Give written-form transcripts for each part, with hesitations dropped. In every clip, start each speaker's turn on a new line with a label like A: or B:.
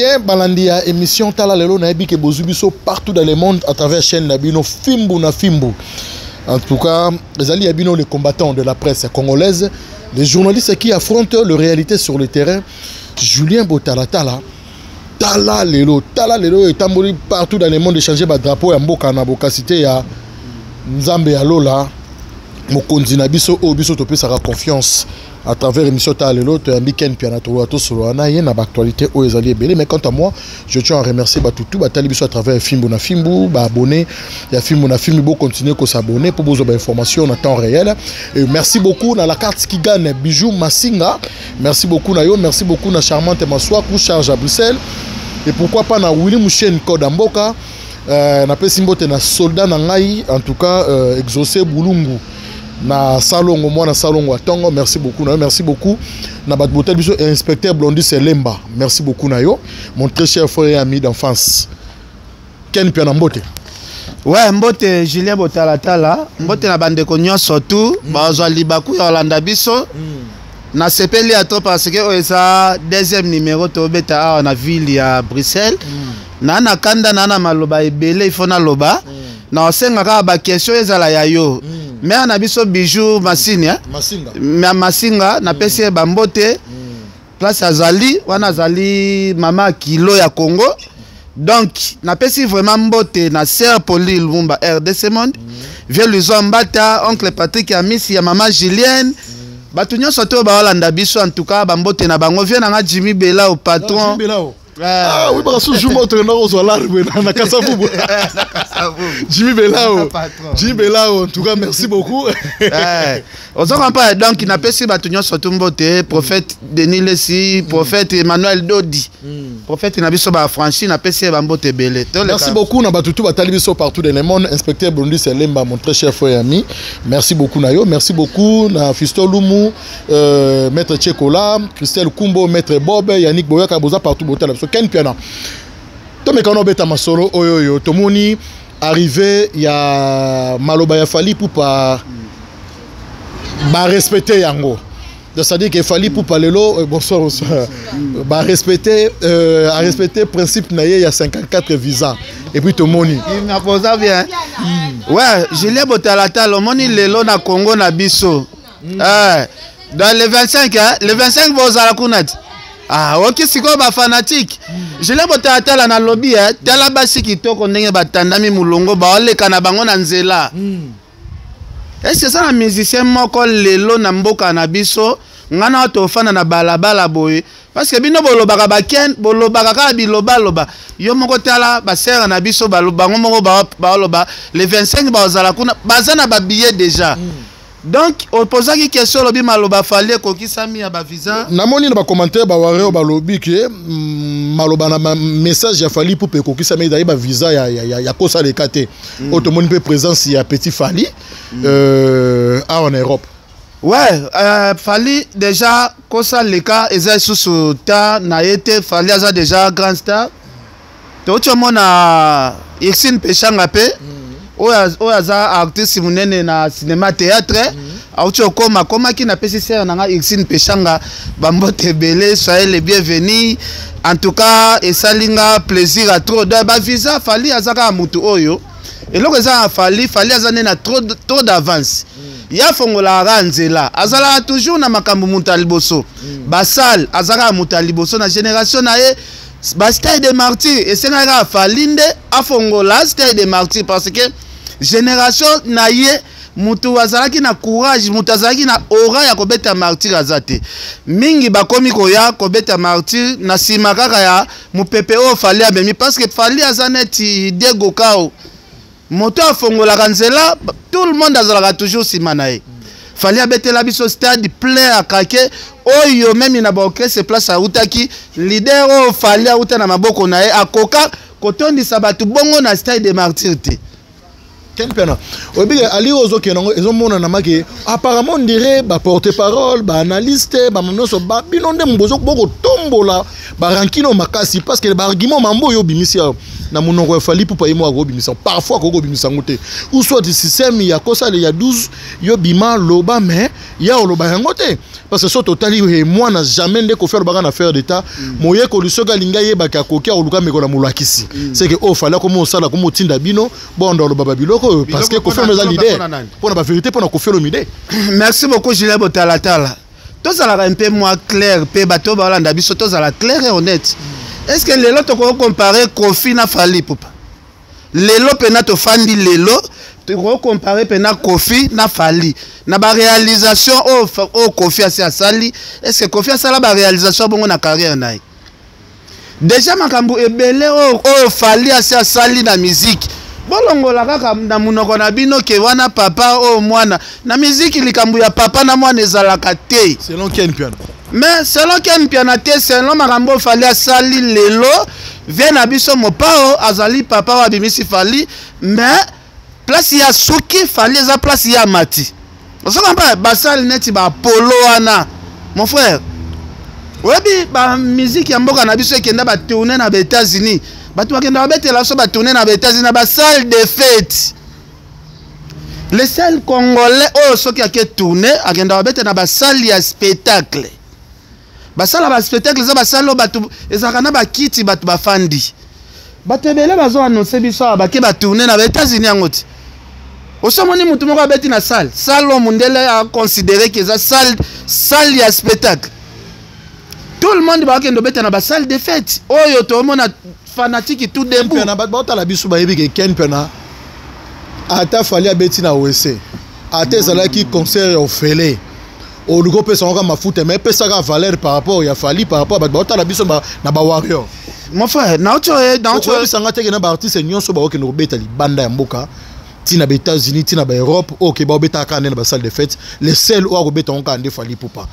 A: Bien, balandi ya émission Tala Lelo, nayebi ke bozwi biso partout dans le monde à travers chaîne na bino Fimbu na Fimbu. En tout cas, ezali ya bino les combattants de la presse congolaise, les journalistes qui affrontent la réalité sur le terrain. Julien Botalatala, Tala Lelo, Tala Lelo etamboli partout dans le monde, échanger ba drapeau ya mboka na bokasite ya Nzambe ya Lola, mokonzi na biso oyo biso topesaka confiance. À travers émission Tala Lelo, toyambi Ken Mpiana, toloba tosolola na ye na baactualité oyo ezali ebele. Mais quant à moi, je tiens à remercier bato tout batali biso à travers Fimbu na Fimbu, baabonné ya Fimbu na Fimbu, bocontinue kosabonner mpo bozwa bainformation na temps réel. Et merci beaucoup na la carte qui gagne, Bijou Masinga, merci beaucoup na yo, merci beaucoup na Charmante Maswaku, charge à Bruxelles, et pourquoi pas na Willy Mouchen Code Mboka. Napesi mbote na soldat na ngai, en tout cas, Exaucé Boulungu na Salongo, mwana Salongo atongo, merci beaucoup na yo, merci beaucoup na bato botali biso, inspecteur Blondis Lemba, merci beaucoup na yo, mon très cher frère et ami d'enfance Ken Mpiana, mbote.
B: Ouais, mbote Julien Botalatala, mbote na bandeko nyonso tu bazwa libaku ya kolanda biso. Nasepeli ya trop parce que oyo eza deuxième numéro tobeta awa na ville ya Bruxelles. Na kanda na maloba ebele, il faut naloba. Na osenga kaka baquestion ezala ya yo. Mare na biso Bijou Masini, eh?
A: Masinga.
B: Masinga, napesi ye bambote. Place azali wana, azali mama kilo ya Congo. Donc napesi vraiment mbote na sœur Poli Lumumba, RDC Monde, vieux Luzo Mbata, oncle Patrick Amisi ya mama Julienne, bato nyonso to baolanda biso, en tout cas bambote na bango. Vieux nanga Jimmy Belao, patron.
A: Jimmy Belao. Ah oui, parce que jour moto na kozwa l'arbre na Kasavubu. Jimmy Belao. Jimmy Belao, en tout cas merci beaucoup.
B: Ozo comprendre? Donc napesi bato nyonso tu mbote, prophète Denis Lesi, prophète Emmanuel Dodi, prophète na biso bafranchi, napesi ye bambote ebele.
A: Merci beaucoup na bato tout batali biso partout dans le monde. Inspecteur Blondis Lemba, mon très cher frère et ami, merci beaucoup na yo, merci beaucoup na Fisto Lumu, maître Tchekola, Christelle Kumbo, maître Bob, Yannick Boyaka, boza partout botala biso. Ken Mpiana, tomeka obeta masolo oyo oyo tomoni arrivé ya maloba ya Fally Ipupa, barespecte yango. C'est-à-dire qu'il Fally Ipupa lelo, bonsoir, bonsoir, barespecte arespecte principe na ye ya 54 visa et puis tomoni.
B: Napoza bien. Ouais, Julien Botalatala, omoni lelo na Congo na biso. Eh, dans le 25, hein, le 25 bozala kuna ti. Ah, ok, sikoyo bafanatique Julien Botalatala, nalobi, eh, tala basi kitoko ndenge batandami molongo, baoleka na bango na nzela. Est-ce eza na musicien moko lelo na mboka na biso, ngai na tofanda na balabala boye? Parce que bino bolobaka, baken bolobaka kaka bilobaloba. Yo moko tala basere na biso, bango moko baoloba le 25 bazala kuna, baza na babillet déjà. Donc opozaki question, olobi maloba Fally ekokisami ya bavisa.
A: Namoni na bacommentaire baware oyo balobi ke maloba na message ya Fally Ipupa ekokisami, ezali bavisa ya kosaleka te. Oyo tomoni mpe présence ya petit Fally awa na Europe.
B: Ouais, Fally déjà kosaleka eza lisusu ta na ye te. Fally aza déjà grand star. Touti omona Irsin Peshanga mpe oyo aza artiste monene na cinéma théâtre, auti okoma, akomaki. Napesi sere na nga Irsin Peshanga bambote ebele, soyez le bienvenu. En tout cas esali nga plaisir à trop. Donc bavisa, Fally aza kaka motu oyo eloko eza na Fally. Fally aza nde na trop, trop d'avance. Ye afongolaka kaka nzela, azalaka toujours na makambo moto ya liboso. Basale aza kaka moto ya liboso na génération na ye. Bastade de Martyr esengaki kaka Fally nde afongola Stade de Martyr, parce que génération na ye, moto azalaki na courage, moto azalaki na aura ya kobeta Martyr aza te. Mingi bakomi koya kobeta Martyr na nsima kaka ya mopepe oyo Fally amemi, parce que Fally aza neti Diego Kao, moto afongolaka nzela, tout le monde azalaka toujours nsima na ye. Fally abetela biso stade plein akake oyo, même na baorchestre place autaki, leader oyo Fally auta na maboko na ye akoka kotondisa bato bongo na Stade de Martyr te.
A: Ken Mpiana, oyebi ke ali ozokende yango, ezomonana make apparemment on dirait baporte parole, baanalyste, bama nyonso, bino nde bokotombola. Barancune oyo makasi, parce que baargument mambo oyo obimisi awa na monoko ya Fally Ipupa, ye moko akobimisa, parfois akoki kobimisa yango te, ou soit système ya kosala ya 12 yo bima loba, mais ya oloba yango te, parce que so totali mwana jamais nde Kofi alobaka na faire d'état. Moyekoli soki alingi ayebaki, akoki akoluka meko na molakisi. C'est que oyo Fally akoma osala, akoma otinda bino bondo aloba babiloko oyo, parce que Kofi eza leader mpona bavérité, mpona Kofi Olomide.
B: Merci beaucoup, Julien Botalatala. Tozalaka mpe mwa clair, mpe bato oyo baolanda biso, tozala clair et honnête. Est ce que lelo tokoki comparer Kofi na Fally Ipupa? Lelo mpena tofandi, lelo tokoki comparer mpena Kofi na Fally na baréalisation oyo oyo Kofi asi asali? Est ce que Kofi asala baréalisation bongo na carrière na ye? Déjà makambo ebele oyo Fally asi asali na musique, bolongola kaka na monoko na bino ke wana papa oyo mwana. Na miziki, likambo ya papa na mwana ezalaka te.
A: Selon Ken Mpiana.
B: Mais selon Ken Mpiana te, selon makambo oyo Fally asali lelo, vie na biso Mopao azali papa oyo abimisi Fally, mais place ya suki Fally eza place ya mati. Ozokompa basali neti baPolo wana, mon frère, oyebi bamiziki ya mboka na biso ekenda batourne na baÉtats-Unis. Bato bakenda babetela biso batourne na baÉtats-Unis na basalle de fête. Le seul Congolais oyo soki ake tourne, akenda babete na basalle ya spectacle. Basala baspectacle eza basale oyo bato ezalaka na bakiti, bato bafandi. Bato ebele bazo annonce biso awa bake batourne na baÉtats-Unis yango ti osomoni motu moko abeti na salle, salle oyo mondele aconsidéré ke eza salle ya spectacle. Tout le monde bakende obeta na basalle de fête oyo toomona fanatique tout debout.
A: Mpiana, bato baotala biso bayebi ke Ken Mpiana, ata Fally abeti na wese, ata ezalaki concert ya ofele, oluki opesa yango kaka mafuta, mais epesaka valeur par rapport ya Fally, par rapport bato baotala biso na bawarrior.
B: Mon frère, nauti nauti.
A: Oyebisanga teke na baartiste nyonso baokende kobeta libanda ya mboka, ntina baÉtats-Unis, ntina baEurope, oyo ke baobetaka kaka nde na basalle de fête, le seul oyo akobeta yango kaka nde Fally Ipupa.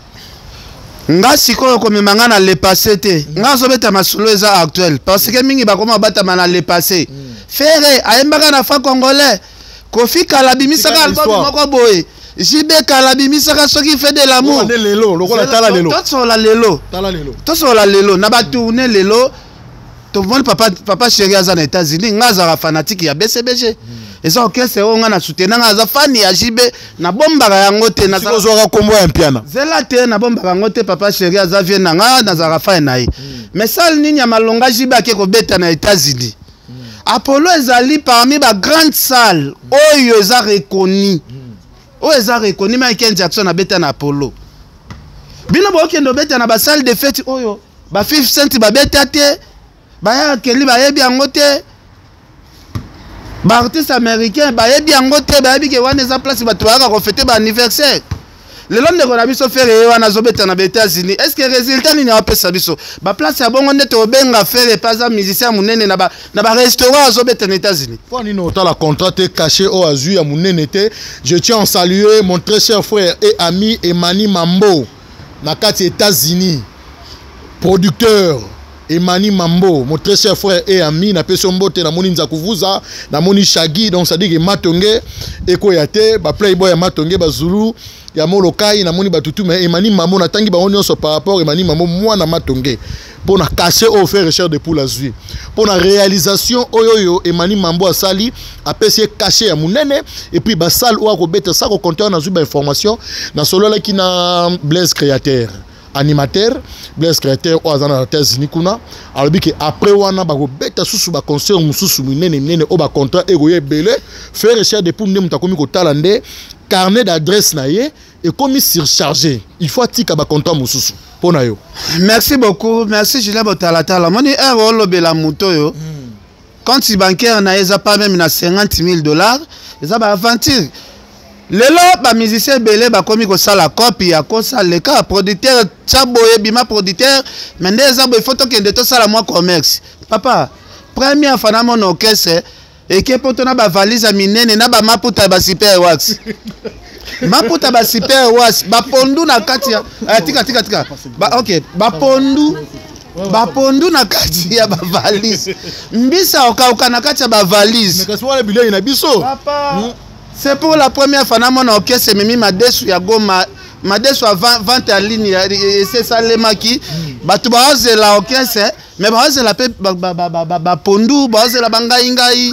B: Nga sikoyo komema nga na le passé te. Nga azobeta masolo eza actuel, parce que mingi bakoma batama na le passé. Ferre ayembaka na Franc Congolais, Kofi kala abimisaka album moko boye, JB kala abimisaka soki Fait de l'amour.
A: Lelo lokola tala lelo.
B: Tosola lelo.
A: Tala lelo.
B: Tosola lelo na batourne. Lelo tomoni papa chéri aza na États-Unis. Nga azalaka fanatique ya BCBG, eza orchestre oyo nga na soutenir. Nga aza fan ya JB, nabombaka yango te.
A: Ozwaka kombo ya Mpiana.
B: Zela te, nabombaka yango te. Papa chéri aza vie na nga, nazalaka fan na ye. Mais salle nini ya malonga JB ake kobeta na États-Unis? Apollo ezali parmi bagrande salle oyo eza reconnu, oyo eza reconnu. Michael Jackson abeta na Apollo. Bino bookende obeta na basalle de fête oyo ba 50 Cent babeta te, bayakeli bayebi yango te, baartiste américain bayebi yango te. Bayebi ke wana eza place bato bayaka kofêter baanniversaire. Lelo ndeko na biso Ferre ye wana azobeta na baÉtats-Unis. Est ce que résultat nini apesa biso? Baplace ya bongo nde tobenga Ferre epe aza musicien monene na barestaurant azobeta na États-Unis.
A: Mpo nini otala contrat te, cachet oyo azwi ya monene te? Je tiens à saluer mon très cher frère et ami Emani Mambo na kati États-Unis, producteur Emani Mambo, mon très cher frère et ami. Napesi yo mbote. Namoni Nzakuvuza, namoni Shagi, donc c'est-à-dire que Matonge ekoya te, baplayboy ya Matonge, bazulu ya Molokai, namoni batutu. Mais Emani Mambo, natangi bango nyonso par rapport Emani Mambo, mwana Matonge, mpo na cachet oyo Ferre Chair de Poule azwi, mpo na réalisation oyo oyo Emani Mambo asali, apesi ye cachet ya monene. Et puis basale oyo akobeta sa kocompter wana, nazwi bainformation, nasololaki na Blaise Créateur, animateur Blaise Créateur oyo aza na États-Unis kuna. Alobi ke après wana bakobeta susu baconcert mosusu minene minene oyo bacontrat ekoya ebele. Ferre Chair de Poule nde moto akomi kotala nde carnet d'adresse na ye ekomi surchargé, il faut atika bacontrat mosusu. Mpo na yo?
B: Merci beaucoup, merci Julien Botalatala. Moni heure olobela moto oyo, compte bancaire na ye eza pas même na 50 000 $, eza baaventure. Lelo bamusicien ebele bakomi kosala copie ya kosaleka producteur tya boye, bima producteur. Mais nde eza boye, faut tokende tosala mwa commerce. Papa, première fois namona orchestre eke poto na bavalise ya minene na bamaputa ya basuper wax, maputa basuper wax, bapondu na kati ya tika tika tika ba, ok, bapondu na kati ya bavalise, mbisa okauka na kati ya bavalise.
A: Kasi wana bilei na biso.
B: Papa, c'est pour la première fois namona orchestre ememi madesu ya Goma. Madesu ya vente ya ligne esi esalemaki. Bato baozela orchestre, mais baozela mpe bapondu, baozela bangaingai.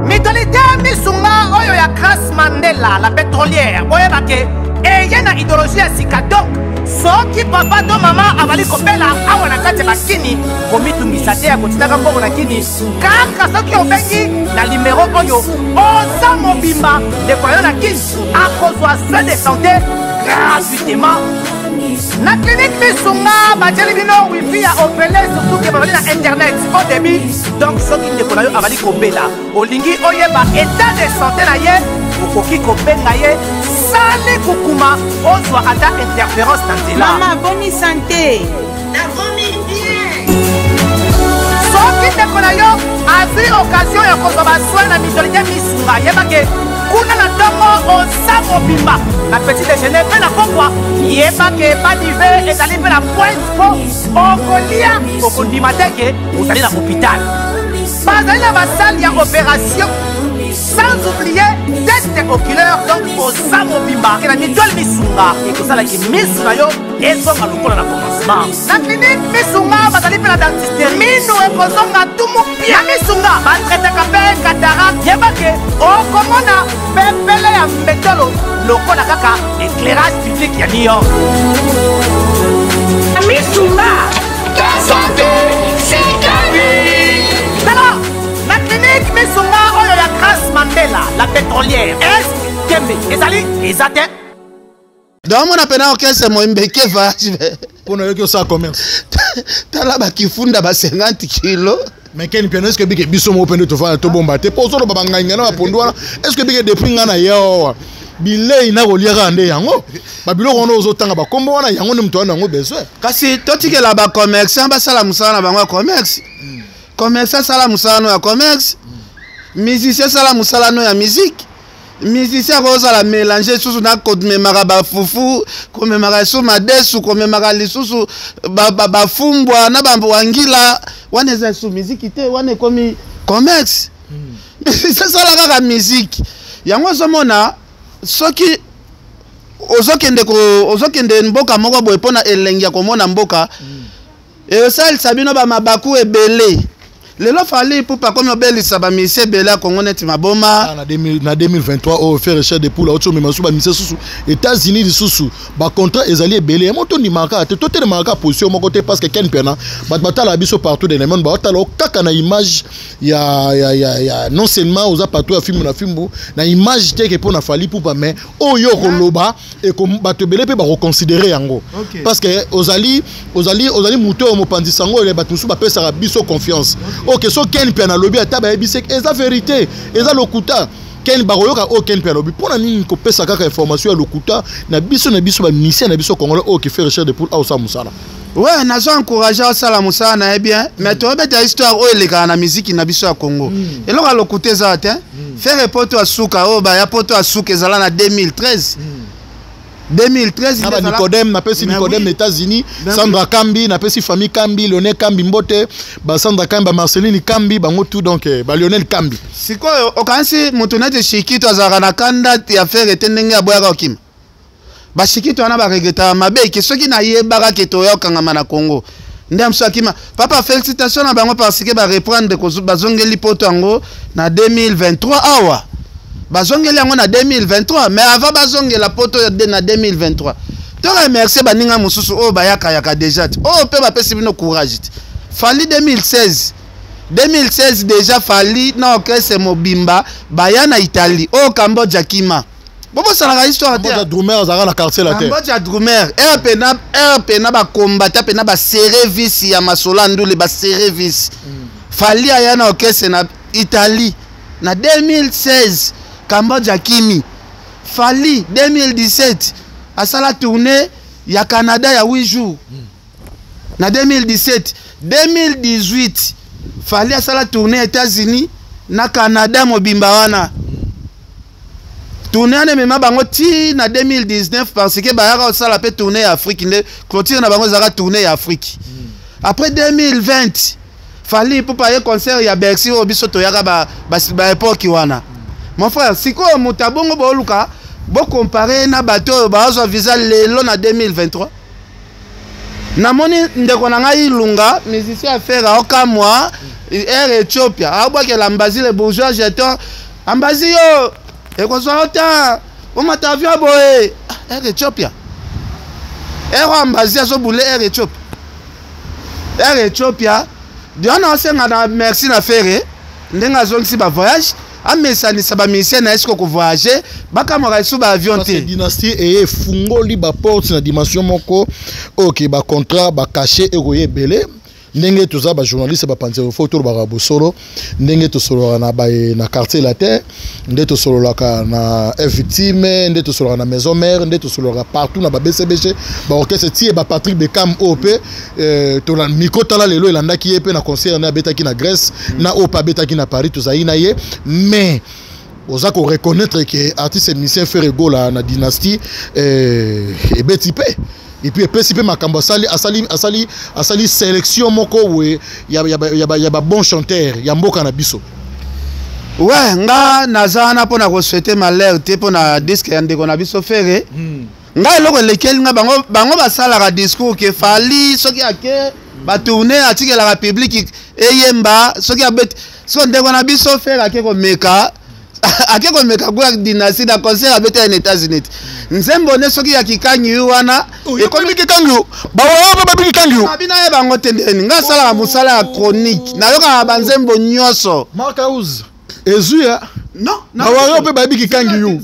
C: Mutualité Misunga oyo ya Grace Mandela la pétrolière, boyeba ke eye na idéologie ya sika. Donc soki papa to mama abali kobela awa na kati ya bakini, komitungisa te ya kotindaka mbongo na kini. Kaka soki obengi na limero oyo, oza mobimba, ndeko na yo na kini akozwa soin de santé gratuitement na clinique Misunga. Batieli bino wifi ya ofele, surtout ke bazali na internet au débit. Donc soki ndeko na yo abali kobela, olingi oyeba état de santé na ye, okoki kobenga ye sali kukuma, ozwa ata interférence na nzela.
D: Mama, boni santé?
E: Nakomi bien.
C: Soki ndeko na yo azwi occasion ya kozwa basoin na mutualité Misunga, yebake kuna na ntongo oza mobimba na petit déjeuner mpe na pokwa. Yebake badive ezali mpe na pointe, mpo okolia, okondima te ke ozali na hôpital. Bazali na basale ya opération, sans oublier test oculaire. Donc oza mobimba na mutuelle Misunga, ekosalaki misu na yo ezonga lokola na commencement. Na clinique Misunga bazali mpe na dentiste, minu ekozonga tumu pia. Na Misunga batraitaka mpe cataracte. Yebake okomona pepele ya mbetolo lokola kaka éclairage public ya New York.
E: Misunga, ta santé, c'est ta vie.
C: Tala, na clinique Misunga oyo ya Grace Mandela la pétrolière, est tembe ezali eza te.
B: Donc omona mpena orchestre moyembeke voyage.
A: Mpo na yoki osala commerce.
B: Tala, bakifunda ba 50 kilo.
A: Mais Ken Piano, est ce que bike biso moko mpe nde tofanda, tobomba te, mpo ozoloba bangainga na bapondu wana, est ce que bike depuis nga na ye awa, bilei na kolia kaka nde yango, babiloko wana ozotanga bakombo wana, yango nde moto wana yango besoin?
B: Kasi totikela bacommerçant basala mosala na bango ya commerce. Commerçant asala mosala no ya commerce, musicien asala mosala no ya musique. Musicien akozala mélange lisusu na komemaka bafufu, komemaka lisusu madesu, komemaka lisusu bafumbwa na bawangila wana, eza lisusu musique te, wana ekomi commerce. Musicien asala kaka musique. Yango ozomona, soki ozokende mboka moko boye mpona elengi ya komona mboka, eosalisa bino bamabaku ebele. Lelo Fally Ipupa akomi obelisa bamusiciens ebele ya Kongo neti maboma.
A: Ah, na 2000 na 2023 oyo, Ferre chair de poule auti omema lisusu bamusiciens susu États-Unis, lisusu bacontrat ezali ebele. Yango tondimaka te, totelemaka kaka position moko te, parce que Ken Piana, bato batalaka biso partout dans le monde, baotala kaka na image ya non seulement oza partout ya fimbu na fimbu, na image te ke mpo na Fally Ipupa, mais oyo koloba bato ebele mpe bakoconsidere yango. Parce que ozali moto oyo mopanzi sango oyo bato mosusu bapesaka biso confiance. Ok, so Ken mpe nalobi, ata bayebi se eza vérité, eza lokuta, Ken bakoyoka oyo Ken mpe alobi. Mpo na nini kopesa kaka information ya lokuta na biso bamusiciens na biso congolais oyo ke Ferre chair de poule aosala mosala?
B: Ouais, nazo encourage osala mosala na ye bien, mais toyobeta histoire oyo elekaka na miziki na biso ya Congo. Eloko ya lokuta eza te. Ferre poto asuka oyo baya poto asuka ezala na 2013, 2013.
A: Na banicodème napesi.
B: Mais
A: Nicodème
B: oui.
A: na États-Unis.
B: Ben
A: Sandra Kambi, napesi famille Kambi, Lionel Kambi mbote, basandra Kambi, bamarceline Kambi, bango tout, donc balionel Kambi.
B: Sikoyo okanisi moto neti Shikito azalaka na kanda ya Ferre te, ndenge aboyaka okima? Bashikito wana baregretaka mabe ke soki nayebaka ke toya okangama na Congo, nde mosu akima. Papa, félicitation na bango parce que bareprendre, bazongeli poto yango na 2023. Awa bazongeli yango na 2023, mais avant bazongela poto na 2023, to remercie baninga mosusu oyo bayakayaka déjà te, oyo mpe bapesi bino courage te. Fally 2016, 2016 déjà, Fally na orchestre mobimba baya na Italie oyo Cambodge akima. Bobosalaka histoire te.
A: Mboka drummer azalaka na quartier la te.
B: Cambodge ya drummer ere pena, ere pena bakombata pena baservice ya masolo ya ndule, baservice. Fally aya na orchestre na Italie na 2016, Cambodge akimi. Fally 2017 asala tournée ya Canada ya 8 jours na 2017. 2018 Fally asala tournée ya États-Unis na Canada mobimba wana. Tournée wana emema bango ti na 2019, parce que bayaka kosala mpe tournée ya Afrique, nde clôture na bango ezalaka tournée ya Afrique. Après 2020, Fally Ipupa ye concert ya Bercy oyo biso toyaka baépoque wana. Mon frère, sikoyo moto abongo booluka Bocompare na bato oyo bazwa visa lelo na 2023. Namoni ndeko na ngai Ilunga, musicien ya Ferre, aokamwa Air Ethiopia, aobwakela Mbazi le bourgeois jeton. Ambazi yo ekozwa yo ta omata avion boye. Ah, Air Ethiopia, Air Ambazi azobule Air Ethiopia, Air Ethiopia. Diana asenga na merci na Ferre ndenge azongisi ba voyage, amesanisa ba musicien na ye siko kovoyage, bakamwaka lisusu ba avion te.
A: Dynastie eye efungoli ba porte na dimension moko oyo ke ba contrat ba cachet ekoya ebele. Ndenge toza ba journaliste ba panzero fo tolobaka bosolo, ndenge tosololaka na ba na quartier latin, nde tosololaka na F victime, nde tosololaka na maison mère, nde tosololaka partout na ba BCBG, ba orchestre tie ba Patrick Beckham oyo pe tola micro tala lelo elandaki ye pe na concert na abetaki na Grèce, na oyo pe abetaki na Paris, tozali na ye. Mais oza ko reconnaître que artiste musicien Ferre Gola na dynastie ebeti pe. Et puis epesi pe makambo asali, asali, asali, asali sélection moko we ya, ya, ya, ya, ya ba bon chanteur ya mboka na biso.
B: Ouais, nga naza wana pona ko souhaiter malheur te pona disque ya ndeko na biso Ferre. Nga eloko elekeli nga bango, bango basalaka discours ke Fally soki ake ba tourner atikelaka public eyemba soki abeti. So ndeko na biso Ferre ake komeka, ake komeka kwa dynastie na concert abeta na États-Unis. Nzembo ne soki ya kikangi wana,
A: Oh, ekomi kikangi yo. Ba wa ba ba kikangi yo.
B: Ba bina ye bango te ndeni. Nga salaka mosala ya chronique. Nayokaka ba nzembo nyonso.
A: Mark House. Ezuya.
B: Non,
A: Ba wa yo pe ba bi kikangi yo.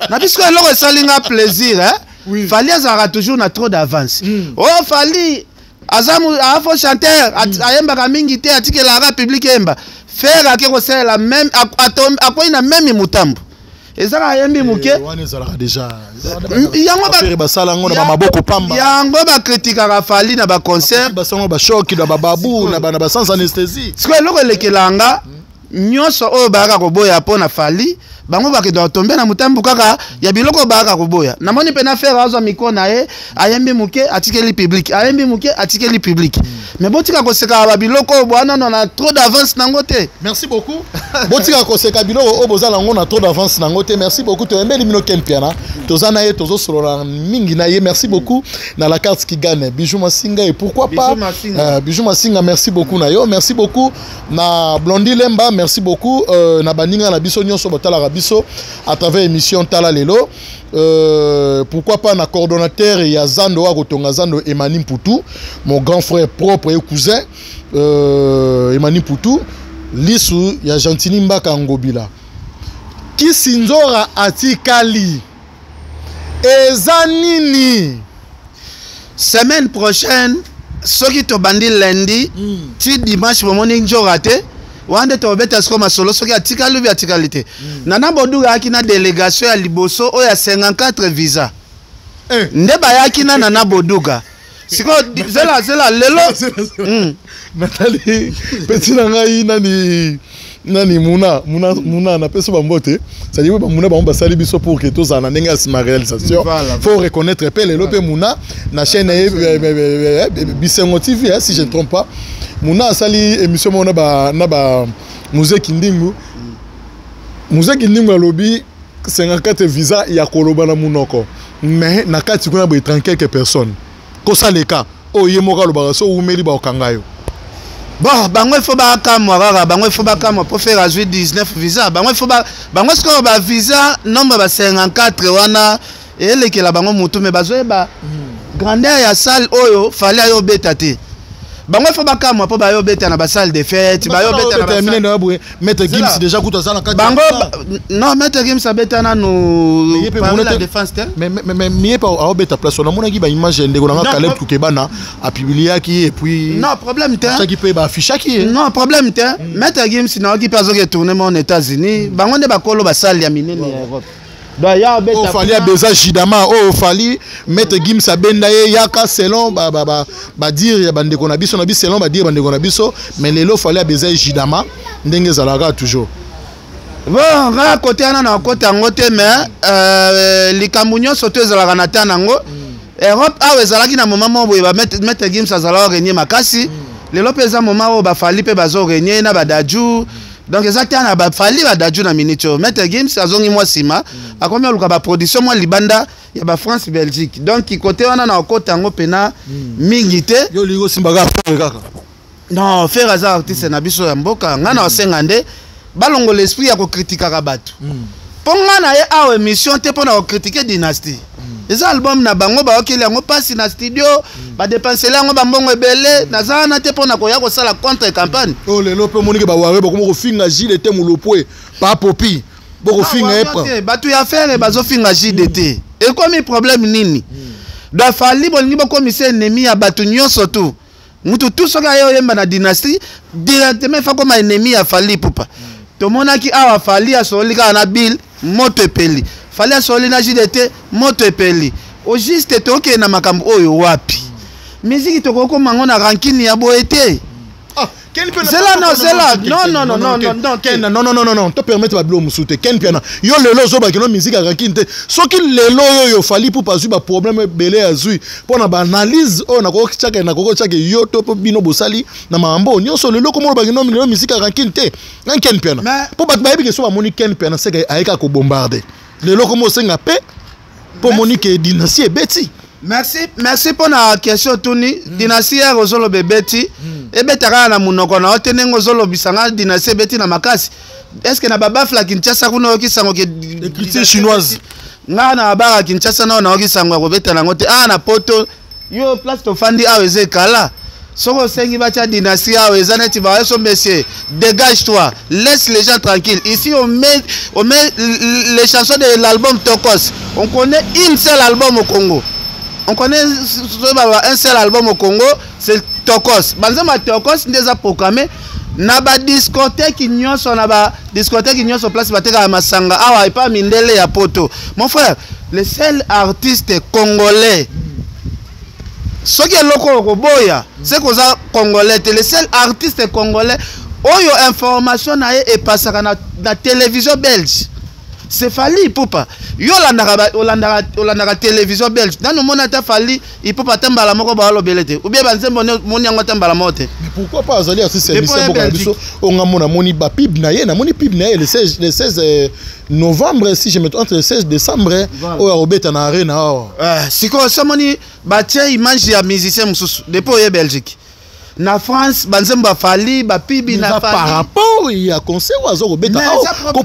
B: Na biso eloko esali nga plaisir, hein?
A: Oui.
B: Fally azalaka toujours na trop d'avance. Oh Fally aza a faux chanteur, ayembaka mingi te, atikelaka public eyemba. Ferre ake kosalela même, akwei na même mutambo. Ezaka ayembi moke.
A: Wana ezalaka déjà.
B: Yango ba
A: Ferre basala yango na ba maboko pamba.
B: Yango ba kritikaka Fally na ba concert.
A: Basala ba choc na ba babu, na ba, na ba sans anesthésie.
B: Sikoyo eloko elekelanga nyonso oyo bayaka koboya mpo na Fally, bango bakendaka kotombe na motambu kaka ya biloko oyo bayaka koboya. Namoni mpe na Ferre azwa micro na ye, ayembi moke, atikeli public, ayembi moke, atikeli public. Mais botika koseka ba biloko oyo bwana na trop d'avance nango te.
A: Merci beaucoup. Botika koseka biloko oyo bozala nango na trop d'avance nango te. Merci beaucoup. Toyembeli bino Ken Mpiana. Toza na ye, tozosolola mingi na ye. Merci beaucoup na la carte qui gagne. Bijou Masinga et pourquoi pas,
B: Bijou Masinga.
A: Bijou Masinga, merci beaucoup na yo. Merci beaucoup na Blondie Lemba, merci beaucoup na baninga na biso nyonso botalaka biso à travers émission Tala Lelo. Pourquoi pas na coordonnateur ya Zando wa kotonga Zando Emani Mputu, mon grand frère propre et cousin Emani Mputu, lisu ya Gentini Mbaka Ngobila. Kisinzora atikali. Eza nini?
B: Semaine prochaine soki tobandi lundi, ti dimanche bomoni nzora te, wana nde tobeta siko masolo soki atikali ou bien atikali te. Nana Boduga ayaki na délégation ya liboso oyo ya 54 visa. Nde bayaki na Nana Boduga. Siko zela zela lelo.
A: Nathalie, petit na ngai nani nani muna muna muna na peso ba mbote. C'est-à-dire ba muna ba basali biso pour que tozala na ndenge ya sima réalisation. Faut reconnaître pe lelo pe muna na chaîne Bisengo TV, hein, si je ne trompe pas. Muna asali émission mona ba na ba Muzeki Kindingu. Muzeki Kindingu alobi 54 visa ya koloba na munoko. Mais na kati kuna ba 30 quelques personnes. Kosaleka oyo ye moko alobaka so umeli ba okanga yo.
B: Bon, bango il faut ba kamwa kaka, bango il faut ba kamwa pour faire azui 19 visa. Bango il faut ba, bango sikoyo ba visa nombre ba 54 wana elekela bango mutu mais bazoyeba grandeur ya salle oyo fallait ayo beta te. Bango il faut ba kamwa po ba yo beta na ba salle de fête, ba yo beta na ba
A: terminer
B: salle.
A: na boye. Maître
B: Zela.
A: Gims déjà kuta za na kati.
B: Bango ba, non, Maître Gims abeta na no
A: Mais ye pe
B: parmi
A: mona
B: la
A: te-
B: défense te.
A: Mais, mais, mais, mais, mais, pas au beta place. On a monaki ba image ndeko na
B: Non,
A: Caleb
B: pro-
A: Tukebana a publié et puis
B: Non, problème te.
A: Chaki pe ba affichaki.
B: Non, problème te. Maître Gims na ki pa zoke tourner mon États-Unis. Bango nde bakolo ba salle ya minene ya Europe. Ba ya beta.
A: Oh, Fally abeza Jidama, oh Fally Maître Gims abenda ye yaka selon ba ba ba ba dire ya bandeko na biso na biso selon ba dire bandeko na biso, mais lelo Fally abeza Jidama ndenge zalaka toujours.
B: Bon, nga côté ana na côté yango te mais likambo nyonso to ezalaka na temps nango. Europe awa ezalaki na moment moko boye ba Maître Gims azalaka régner makasi. Lelo pe eza moment oyo ba Fally pe bazo régner na ba Dadju. Donc eza te na baFally, baDadju na minute oyo. Maître Gims azongi mwa nsima, akomi aluka baproduction mwa libanda ya baFrance, Belgique. Donc kote wana na okota yango mpena mingi te.
A: Yo olingi osimbaka Ferre kaka?
B: Non, Ferre aza artiste na biso ya mboka. Ngai na osenga nde balongola esprit ya kokritikaka bato, mpo ngai na ye awa émission te mpo na kocritiquer Dynastie. Eza album na bango, baokeli yango mpasi na studio, badépenseli yango bambongo ebele. Naza wana te mpo na koya kosala contre campagne.
A: Oyo lelo mpe omoniki baware bakoma kofinga Gilles te, Molopwe pa popi bokofinga ye pa.
B: Te, bato ya Ferre bazofinga JDT, ekomi problème nini? Donc Fally, bolingi bokomisa ennemi ya bato nyonso tu. Mutu tu soki aye oyemba na Dynastie, directement efa koma ennemi ya Fally Ipupa. Tomonaki awa, Fally asololi kaka na Bill, moto epeli. Fally asololi na JDT, moto epeli. Au juste, tokende na makambo oyo wapi? Miziki tokokoma yango na rancune ya boye te.
A: Ah, Ken Piana.
B: Zela, non, zela. Non, non, non, non, non, non.
A: Ken, non, non, non, non, non. To permettre ba bilo musu te. Ken Piana. Yo lelo zo ba kino musique ya rancune te. Soki lelo yo yo Fally Ipupa azui ba problème ebele azui. Pona ba analyse oyo na ko chaka na ko chaka yo to po bino bosali na mambo nyonso lelo komo ba kino lelo musique ya rancune te. Nan Ken Piana. Po bato bayebi ke so bamoni Ken Piana seka ayeka ko bombarder. Lelo komo senga pe po moni ke Dynastie ebeti.
B: Merci, merci mpo na question otuni. Dynastie yare ozoloba ebeti, ebeta kaka na monoko na yo te. Ndenge ozolobisa nga, Dynastie ebeti na makasi. Est ce que na babaffle ya Kinshasa kuna oyoki sango ke
A: Écriture chinoise.
B: Nga na babara ya Kinshasa nao nayoki sango ya kobeta nango te. Awa na Poto, yo place tofandi awa eza ekala. Soki osengi batya Dynastie awa, eza neti bayeso: "Monsieur, dégage toi, laisse les gens tranquilles ici." On met les chansons de l'album Tokos. On connaît une seule album au Congo, on connaît un seul album au Congo, c'est Tokos. Banzembo ya Tokos nde eza programmé na badiscothèque nyonso, na badiscothèque nyonso place batekaka masanga awa epa mindele ya Poto. Mon frère, le seul artiste congolais, soki eloko oyo koboya se koza congolais te, le seul artiste congolais oyo information na ye epasaka na télévision belge, c'est Fally Ipupa. Yo olandaka télévision belge, nanu omoni ata Fally Ipupa ata mbala moko baalobele te, ou bien banzembo moni yango ata mbala moko te?
A: Mais pourquoi pas? Azali artiste ya misa mboka na biso. Oyo nga mona, namoni bapub na ye, namoni pub na ye le 16 novembre, si je me trompe, le 16 décembre oyo akobeta na Arena awa.
B: Sikoyo somoni batie image ya musicien mosusu depuis oye Belgique, na France, banzembo baFally, bapibi na
A: par rapport ya concert oyo aza kobeta.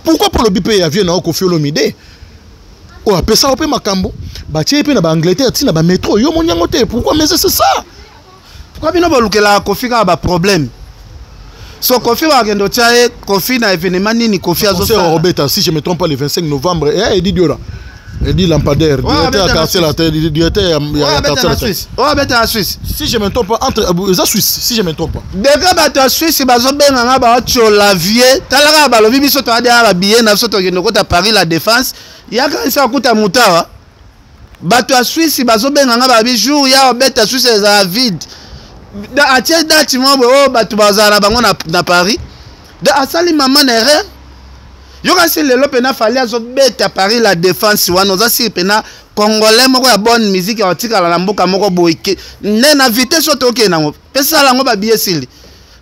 A: Pourquoi mpo lobi mpe ya vieux na yo Koffi Olomide oyo apesaka mpe makambo, batie ye mpe na baAngleterre, ntina bamétro, yo moni yango te? Pourquoi? Mais c'est ça.
B: Pourquoi bino bolukelaka Koffi kaka baproblème? So Koffi bakende otia ye Koffi na événement nini? Koffi
A: azosala kobeta, si je me trompe pas, le 25 novembre. Eh, Edi Diola, Edi Lampadaire, directeur ya quartier latin, directeur ya quartier
B: latin. Oyo abeta na Suisse?
A: Si je me trompe pas, entre eza Suisse, si je me trompe pas.
B: Deke bato ya Suisse bazobenga nga, baotiola vie. Tala kaka, balobi biso toadeya babillet na biso, tokende kota Paris La Défense. Yaka nsi akuta motu awa. Bato ya Suisse bazobenga nga, babi jour ya obeta Suisse ezala vide. Atie date moko boye oyo bato bazala na bango na Paris. Asali mama na erreur. Yoka, si lelo mpena Fally azobeta Paris La Défense wana, oza siri mpena congolais moko ya bonne musique ya kotikala na mboka moko boye nde na vitesse oyo tokende nango mpe sala yango babiye esili.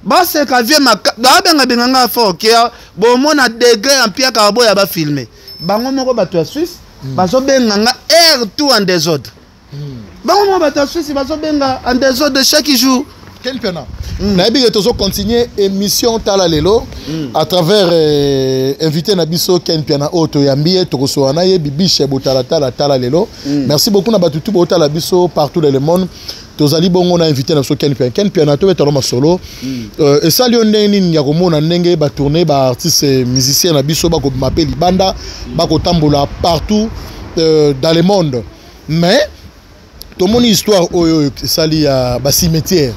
B: Baseka vie, babengabenga nga fort ke bomona degré ya mpiaka boya bafilme bango moko. Bato ya Suisse bazobenga nga air tout en désordre. Bango moko bato ya Suisse bazobenga en désordre chaque jour.
A: Ken Piana, nayebi ke tozocontinue émission Tala Lelo à travers invité na biso Ken Piana oyo toyambi ye, tokosola na ye bibishe botalatala Tala Lelo. Merci beaucoup na bato tu botala biso partout dans le monde. Tozali bongo na invité na biso Ken Piana. Ken Piana, tobetano masolo. Esali yo ndenge nini ya komona ndenge batourne baartiste musicien na biso bakobima mpe libanda, bakotambola partout dans le monde? Mais tomoni histoire oyo esali ya bacimetière.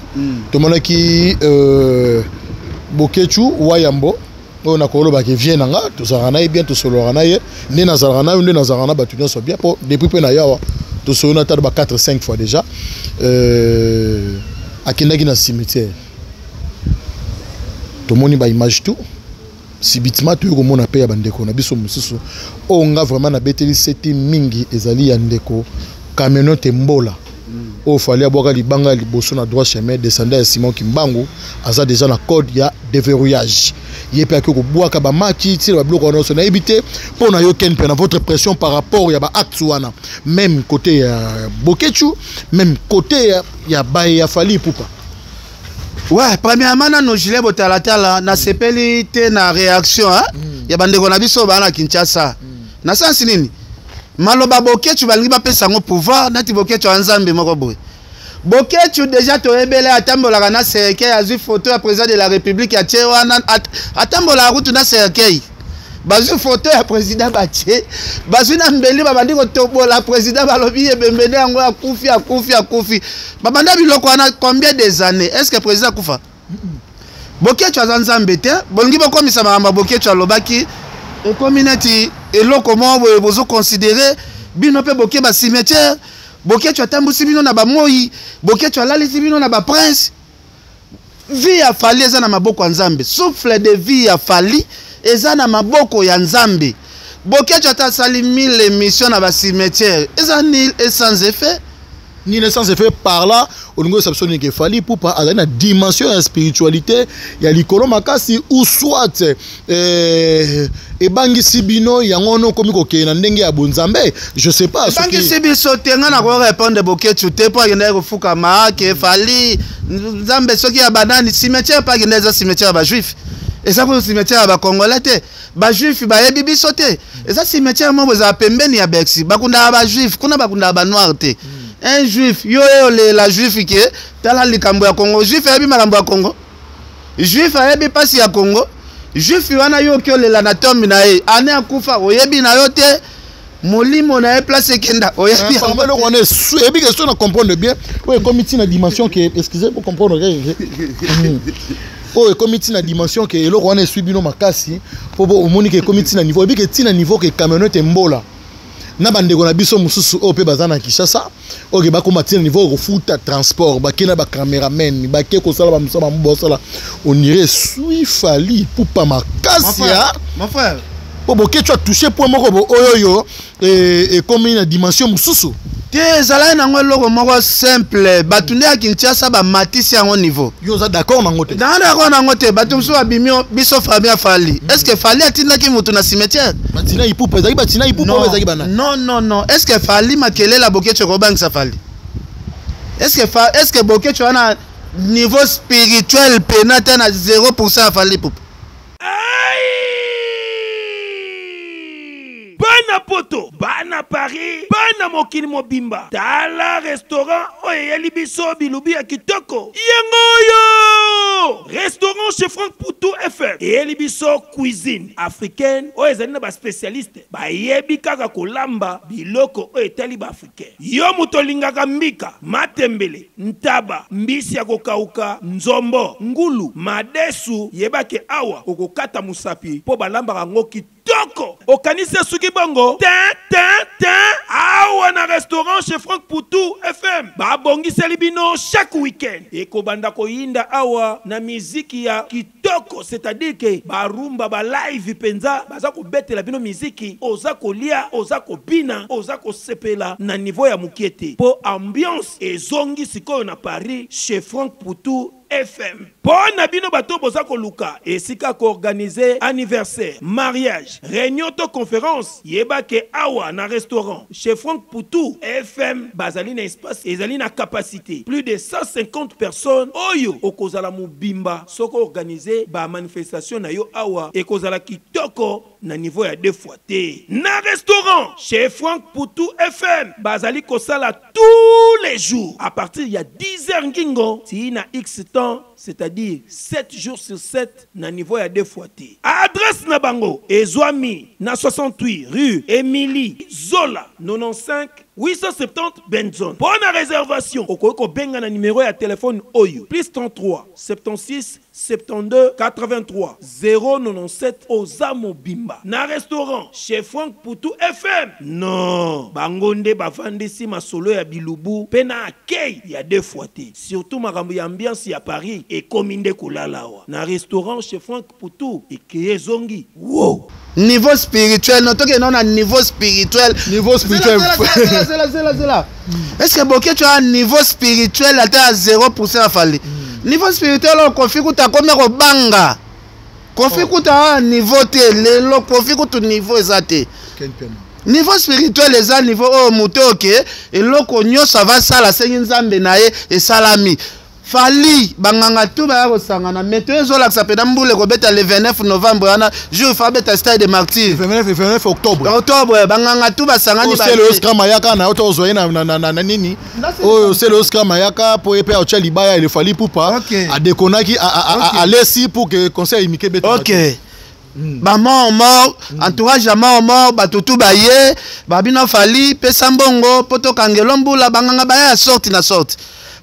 A: Tomonaki Bokechu Wayambo oyo nakolobaka vie na nga, tozalaka na ye bien, tosololaka na ye nde nazalaka na yo, nde nazalaka na bato nyonso bien, mpo depuis mpe na yawa tosolo na tata ba 4 5 fois déjà. Akendaki na cimetière, tomoni baimage tout. Subitement toyei komona mpe ya bandeko na biso mosusu oyo nga vraiment nabeteli sete mingi, ezali ya ndeko Camionete Mbola. Oyo Fally abwaka libanga ya liboso na droit chemin, descendant ya Simon Kimbangu, aza déjà na code ya déverrouillage. Ye mpe akoki kobwaka bamaki ntina babiloko wana nyonso. Nayebi te mpo na yo Ken mpe na votre pression par rapport ya baacte wana, même côté ya Boketshu, même côté ya baye ya Fally Ipupa.
B: Ouais, premièrement nano Julien Botalatala, nasepeli te na réaction, hein? Ya bandeko na biso baa na Kinshasa. Na sansi nini maloba Boketshu balingi bapesa yango pouvoir nati Boketshu ya Nzambe moko boye. Boketshu déjà toyebele atambolaka na cercueil, azwi photo ya président de la République atie wana, atambolaka kutu na cercueil. Bazwi photo ya président batie, bazwi na mbeli, babandi kotobola président, balobi ebembene yango akufi, akufi, akufi. Babanda biloko wana combien des années? Est ce que président akufa? Boketshu aza Nzambe te. Bolingi bokomisa makambo ya Boketshu alobaki ekomi neti eloko moko boye bozoconsidérer bino mpe boke bacimetière. Boketshu atambusi bino na bamoi, Boketshu alalisi bino na baprince. Vie ya Fally eza na maboko ya Nzambe. Souffle de vie ya Fally eza na maboko ya Nzambe. Boketshu ata asali 1000 émission na bacimetière, eza nul et sans effet.
A: Nul sans effet. Par là olingi oyesa biso nini? Fally Ipupa azali na dimension ya spiritualité ya likolo makasi ou soit ebangisi bino yango wana okomi kokende na ndenge ya bonzambe? Je sais pas.
B: Ebangisi biso te. Nga na korépondre Boketshu te mpo akendaki kofukama ke Fally Nzambe soki ya banani. Cimetière mpe akenda eza cimetière ya bajuif, eza kutu cimetière ya bacongolais te. Bajuif bayebi biso te. Eza cimetière moko ezala pembeni ya Bercy. Bakundaka bajuif kuna, bakundaka banoir te. Un juif, yo oyo olela juif ke tala likambo ya Congo, juif ayebi makambo ya Congo? Juif ayebi mpasi ya Congo? Juif wana yo oki olela na tombe na ye, ane akufa oyebi na yo te, molimo na ye place ekenda oyebi yango.
A: Eloko wana eyebi ke so na comprendre bien, oyo ekomi ntina dimension ke, excusez, pour comprendre, oyo ekomi ntina dimension ke eloko wana eswi bino makasi mpo omoni ke ekomi ntina niveau, oyebi ke ntina niveau ke camionnette mbola na bandeko na biso mosusu oyo mpe baza na Kinshasa, oyo ke bakóma ntina niveau kofuta transport, bake na bacameraman, bake kosala bamosala bango bosala, onire eswi Fally Ipupa makasi ya
B: Mon frère.
A: Po Boketshu atouche point moko bo oyo oyo ekomi na dimension mosusu.
B: Te, ezalaki nango eloko moko simple. Bato nde ya Kinshasa bamatisi yango niveau.
A: Yo oza d'accord nango te?
B: Nanga d'accord nango te. Bato mosusu babimi biso famille ya Fally. Est ce que Fally atindaki motu na cimetière?
A: Batina Ipupa, ezalaki batina Ipupa oyo ezalaki bana.
B: Non, non, non. Est ce que Fally, makelele ya Boketshu ekobangisa Fally? Est ce que Boketshu wana niveau spirituel pena te na 0 ya Fally Ipupa?
D: Bana Poto, bana Paris, bana mokili mobimba, tala restaurant oyo eyeli biso bilubi ya kitoko. Yango oyo restaurant Chez Frank Putu FM eyeli biso cuisine africaine oyo ezali na baspécialiste bayebi kaka kolamba biloko oyo etali baafricain. Yo moto olingaka mbika, matembele, ntaba, mbisi ya kokauka, nzombo, ngulu, madesu, yebake awa okokata mosapi mpo balambaka yango kitoko. Okanisi esuki bongo te, te, te. Awa na restaurant Chez Frank Putu FM babongiseli bino chaque week-end ekobanda koyinda awa na miziki ya kitoko, c'est-à-dire ke barumba balive mpenza baza kobetela bino miziki, oza kolia, oza kobina, oza kosepela na niveau ya mokie te, mpo ambiance ezongi sikoyo na Paris Chez Frank Putu FM. Mpo na bino bato boza koluka esika koorganiser anniversaire, mariage, réunion to conférence, yeba ke awa na restaurant Chez Frank Putu FM bazali na espace ezali na capacité plus de 150 personnes oyo okozala mobimba. Soki organiser bamanifestation na yo awa, ekozala kitoko na niveau ya deux fois te. Na restaurant Chez Frank Putu FM bazali kosala tous les jours à partir ya 10 heures ngingo ti na x temps, c'est-à-dire 7 jours sur 7 na niveau ya deux fois te. Adresse na bango ezwami na 68 rue Émilie Zola, 95 870 Benzone. Mpo na réservation, okoki kobenga na numéro ya telefone oyo: plus 33 76 72 83 097. Oza mobimba na restaurant Chez Frank Putu FM. Non, bango nde bavandisi masolo ya bilubu mpe na akei ya deux fois te. Surtout makambo ya ambiance ya Paris ekomi nde kolala awa na restaurant Chez Frank Putu. Ekeye ezongi wow.
B: Niveau spirituel, no, tokende na niveau spirituel.
A: Niveau spirituel.
B: zela zela zela. Est ce que Boketshu a niveau spirituel ata ya 0% ya Fally? Niveau spirituel oyo Koffi kutu akomi kobanga. Koffi kutu a niveau te lelo, Koffi kutu niveau eza te. Niveau spirituel eza niveau oyo moto oke eloko nyonso avasala asengi Nzambe na ye esalami. Fally, banganga tu baya kosangana, meteo ezolakisa mpena mbula ekobeta le 29 novembre wana, jour fa beta Stade de Martyr.
A: 29 octobre.
B: Octobre, banganga tu basangani.
A: Sele Oscar Mayaka na oto ozwa ye na nini oyo, Sele Oscar Mayaka po ye mpe aotya libaya ele Fally Ipupa adekonaki alesi pour que conseil imike beta.
B: Ok, bamort mort, entourage ya mort mort, bato tu baye babino Fally pesa mbongo mpo tokangelo mbula. Banganga baya ya sorte na sorte.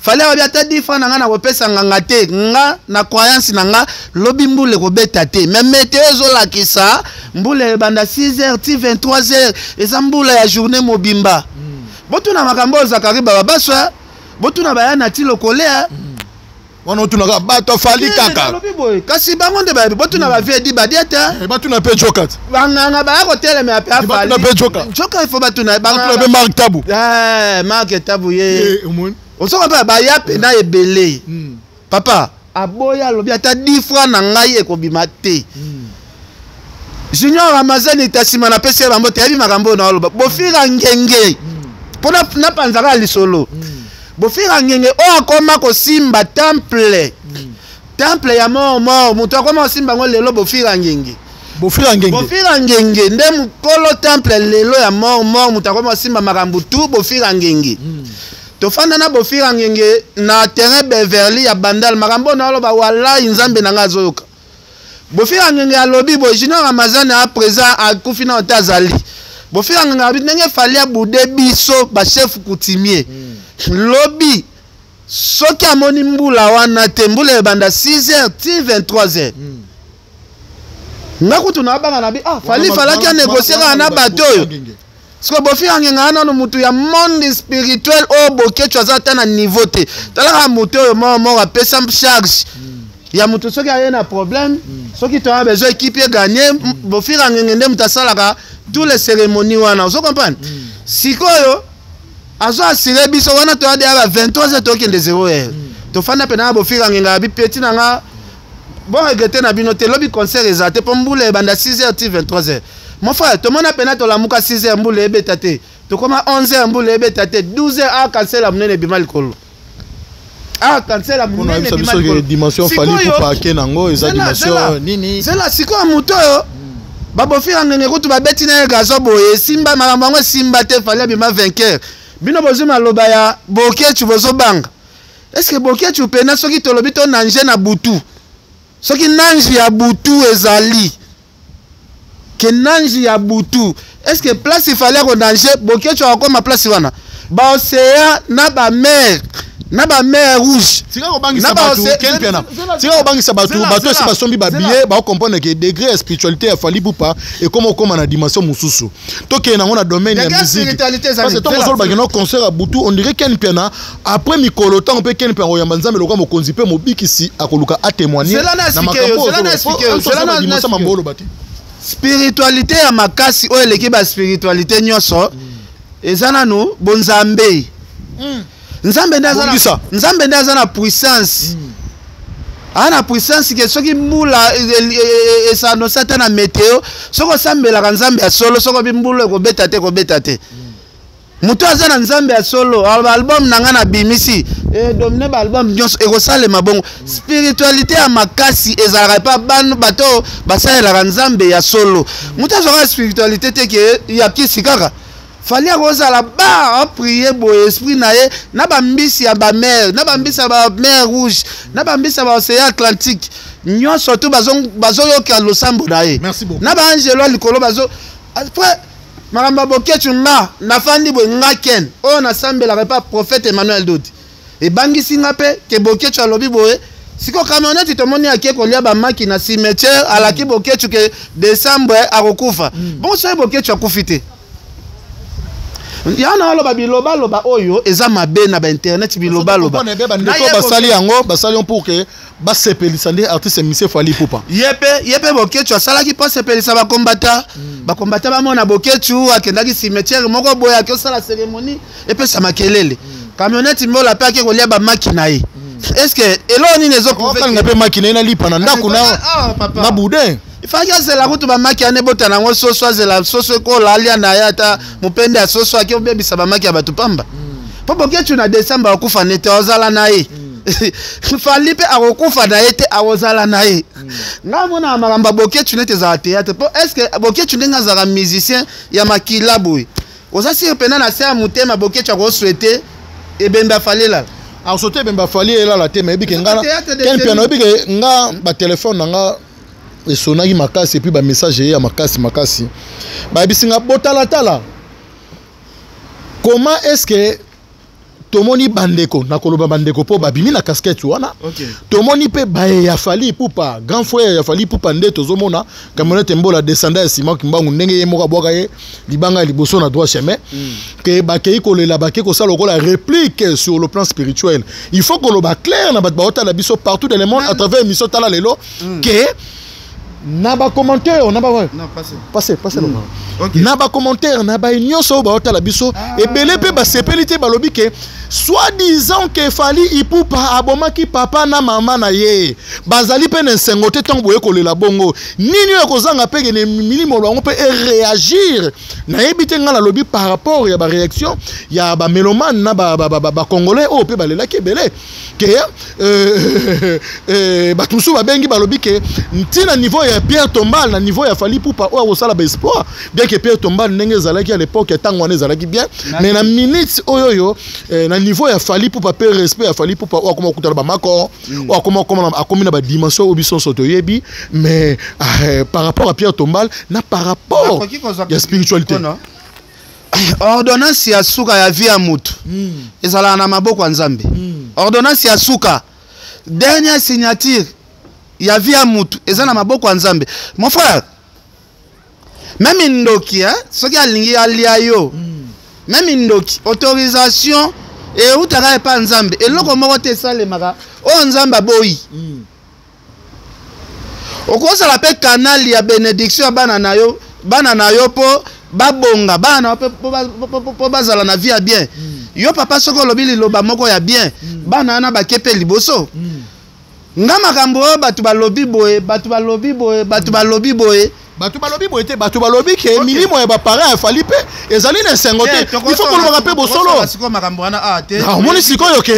B: Fally alobi ata 10 francs na nga na kopesa nganga te, nga na croyance na nga lobi mbula ekobeta te. Mais meteo ezolakisa mbula ebanda 6 heures ti 23 heures, eza mbula ya journée mobimba. Botuna makambo oyo Zakari baba baswa, botuna baya na ti lokolea.
A: Wana otunaka bato Fally kaka.
B: Nalobi boye, kasi bango nde bayebi. Botuna bavie di badia te.
A: Batuna mpe Joka te.
B: Banganga baya kotelemela mpe.
A: Batuna mpe Joka.
B: Joka, ifo batuna.
A: Batuna mpe Mark Tabu.
B: Mark Tabu ye osoka mpe baya mpena ebele. Papa aboya, alobi ata 10 francs na ngai ekobima te. Junior Ramazani ta nsima napesi ye bango te, yebi makambo oyo naoloba. Bofira ngenge mpo napanzaka lisolo. Bofira ngenge oyo akoma kosimba temple ya mort mort, moto akoma kosimba yango lelo, Bofira ngenge.
A: Bofira ngenge.
B: Bofira ngenge nde mokolo temple lelo ya mort mort, moto akoma kosimba makambo tu, Bofira ngenge. Tofanda na Bofira ngenge na terrain Beverly ya Bandal. Makambo oyo naoloba, walai Nzambe na ngai azoyoka. Bofira ngenge alobi boye, Junior Ramazani a présent akufi na ote azali. Bofira ngenge alobi ndenge Fally abude biso bachef coutumier, lobi soki amoni mbula wana te, mbula ebanda 6 heures ti 23 heures. Nga kutu nabanga na bi ah, Fally falaki anégocie kaka na bato oyo. Siko Bofira ngenga nano mutu ya monde spirituel oyo Boketshu aza ata na niveau te. Talaka motu oyo moko moko apesa charge ya motu soki aye na problème, soki toya besoin équipe eganye, Bofira ngenge nde moto asalaka tous les cérémonies wana, ozo comprendre. Sikoyo azo assurer biso wana, toya deya ba 23 heures, tokende 0 heure. Tofanda mpe na Bofira ngenga ya bipeti na nga bon regretter na bino te, lobi concert eza te mpo mbula ebanda 6 heures ti 23 heures. Mon frère, tomona pena tolamuka 6 heures, mbula ebeta te. Tokoma 11 heures, mbula ebeta te. 12 heures, arc-en-ciel ya monene ebima likolo, arc-en-ciel ya monene ebima likolo.
A: Dimension Fally Ipupa ake nango eza dimension nini?
B: Zela, sikoyo moto oyo babofira ngenge kutu babeti na ye gazo boye, esimba makambo yango esimba te, Fally abima vainqueur. Bino bozwi maloba ya Boketshu, bozobanga. Est ce que Boketshu pena soki tolobi to nange na butu, soki nange ya butu ezali ke nange ya butu, est ce que place ifale konange, Boketshu akokoma place wana, baocéan na bamer, na bamer rouge?
A: Tika kobangisa bato, Ken Piana, tika kobangisa bato. Bato esi basombi babillet, baocomprendre ke degré ya spiritualité ya Fally Ipupa ekoma okóma na dimension mosusu. Tokende nango na domaine ya musique, parce que ntango ozolobaki no concert ya butu, on dirait Ken Piana après mikolo, ntango mpe Ken Piana koyamba Nzambe lokola mokonzi mpe mobikisi, akoluka atémoigne na makambo dimension oloba te.
B: Spiritualité ya makasi oyo eleki baspiritualité nyonso eza nanu bonzambe. Nzambe nde aza Nzambe nde aza na puissance, aa na puissance ke soki mbula esanosi ata na meteo, soki osambelaka Nzambe ya solo, soki obi mbula ekobeta te, ekobeta te. Moto aza na Nzambe ya solo aloba album na ngai nabimisi edomine baalbum nyonso, ekosalema bongo. Spiritualité ya makasi ezalaka epa bano bato oyo basalelaka Nzambe ya solo. Moto azwaka spiritualité te ke ya kisi kaka. Fally akozala ba aprier boye esprit na ye na bambisi ya bamer, na bambisi ya bamer rouge, na bambisi ya baocéan Atlantique nyonso tu bazoyoka losambo na ye, na baangelo ya likolo bazo. Après makambo ya Boketshu, nga nafandi boye, nga Ken oyo nasambelaka epa prophète Emmanuel Dodi, ebangisi nga mpe ke Boketshu alobi boye. Siko camionnette tomoni ake kolia bamaki na cimetière, alaki Boketshu ke décembre akokufa. Bongo soki Boketshu akufi te? Yana aloba bilobaloba oyo eza mabe na bainternet, bilobaloba.
A: Bandeko basali yango, basali yango pour que Basepelisa nde artiste musicien Fally Ipupa.
B: Ye mpe Boketshu asalaki mpo asepelisa bakombata. Bakombata bamona Boketshu akendaki cimetière moko boye, ake osala cérémonie, epesa makelele. Camionnette Mbola mpe ake kolia bamaki na ye. Est ce que eloko nini
A: ezokalinga mpe maki na ye nalipa na ndako na boudin?
B: Ifaki azela kutu bamaki wana ebota nango soso, azela soso ekola, alia na ye ata mopende ya soso. Ake obebisa bamaki ya bato pamba, mpo Boketshu na décembre akufa nete ozala na ye. Fally mpe akokufa na ye te, akozala na ye. Ngai monaka makambo ya Boketshu neti ezala théâtre, mpo est ce que Boketshu, ndenge azalaka musicien ya makila boye, oza sûr mpena na se ya motema Boketshu akosouhaiter ebembe aFally elala?
A: Akosote ebembe aFally elala te. Mayebi ke nga, Ken Piana, oyebi ke nga batelefone na nga esonaki makasi, et puis bamessage eye ya makasi makasi. Bayebisi nga botalatala comment est ce que tomoni bandeko, nakoloba bandeko mpo babimi na casquette wana. Tomoni mpe baye ya Fally Ipupa, grand frère ya Fally Ipupa, nde tozomona Camionnette Mbola, descendant ya Simon Kimbangu, ndenge ye moko abwaka ye libanga ya liboso na droit chemin, ke bakei kolela, bakei kosala lokola réplique sur le plan spirituel. Il faut koloba clair na bato baotala biso partout dans le monde à travers émission Tala Lelo, ke na bacommentaire na ba passe passe na bacommentaire na baye nyonso oyo baotala biso, ebele mpe basepeli te. Balobi ke soi-disant ke Fally Ipupa abomaki papa na mama na ye. Bazali mpe na esengo te. Ntango boye kolela bongo, nini oyo ekozanga mpe kene milimo bango mpe eréagir? Nayebi te. Ngai nalobi par rapport ya baréaction ya bamélomane na bacongolais oyo mpe balelaki ebele, ke bato mosusu babengi, balobi ke ntina niveau ya Pierre Tombal na niveau ya Fally Ipupa oyo akosala baexploit, bien que Pierre Tombal ndenge ezalaki à l'époque ya ntango wana ezalaki bien, mais na minute oyo na niveau ya Fally Ipupa mpe respect ya Fally Ipupa oyo akoma kokutana bamako, oyo akoma akomi na badimension oyo biso nyonso toyebi, mais par rapport à Pierre Tombal na par rapport ya spiritualité.
B: Ordonnance ya suka ya vie ya mutu ezalaka na maboko ya Nzambe. Ordonnance ya suka, dernière signature ya vie ya mutu eza na maboko ya Nzambe. Mon frère, même ndoki, hein, soki alingi alia yo, même ndoki, autorisation eutaka epa Nzambe. Eloko moko te esalemaka oyo Nzambe aboyi. Okozala mpe canal ya bénédiction ya bana na yo, bana na yo mpo babonga, bana na yo mpo bazala na vie ya bien. Yo papa, soki olobi liloba moko ya bien, bana wana bake mpe liboso. Nga makambo oyo bato balobi boye, bato balobi boye, bato balobi boye.
A: Bato balobi boye te. Bato balobi ke milimo ya baparent ya Fally mpe ezali na esengo te. Il faut kolobaka mpe bosolo. Omoni sikoyo ke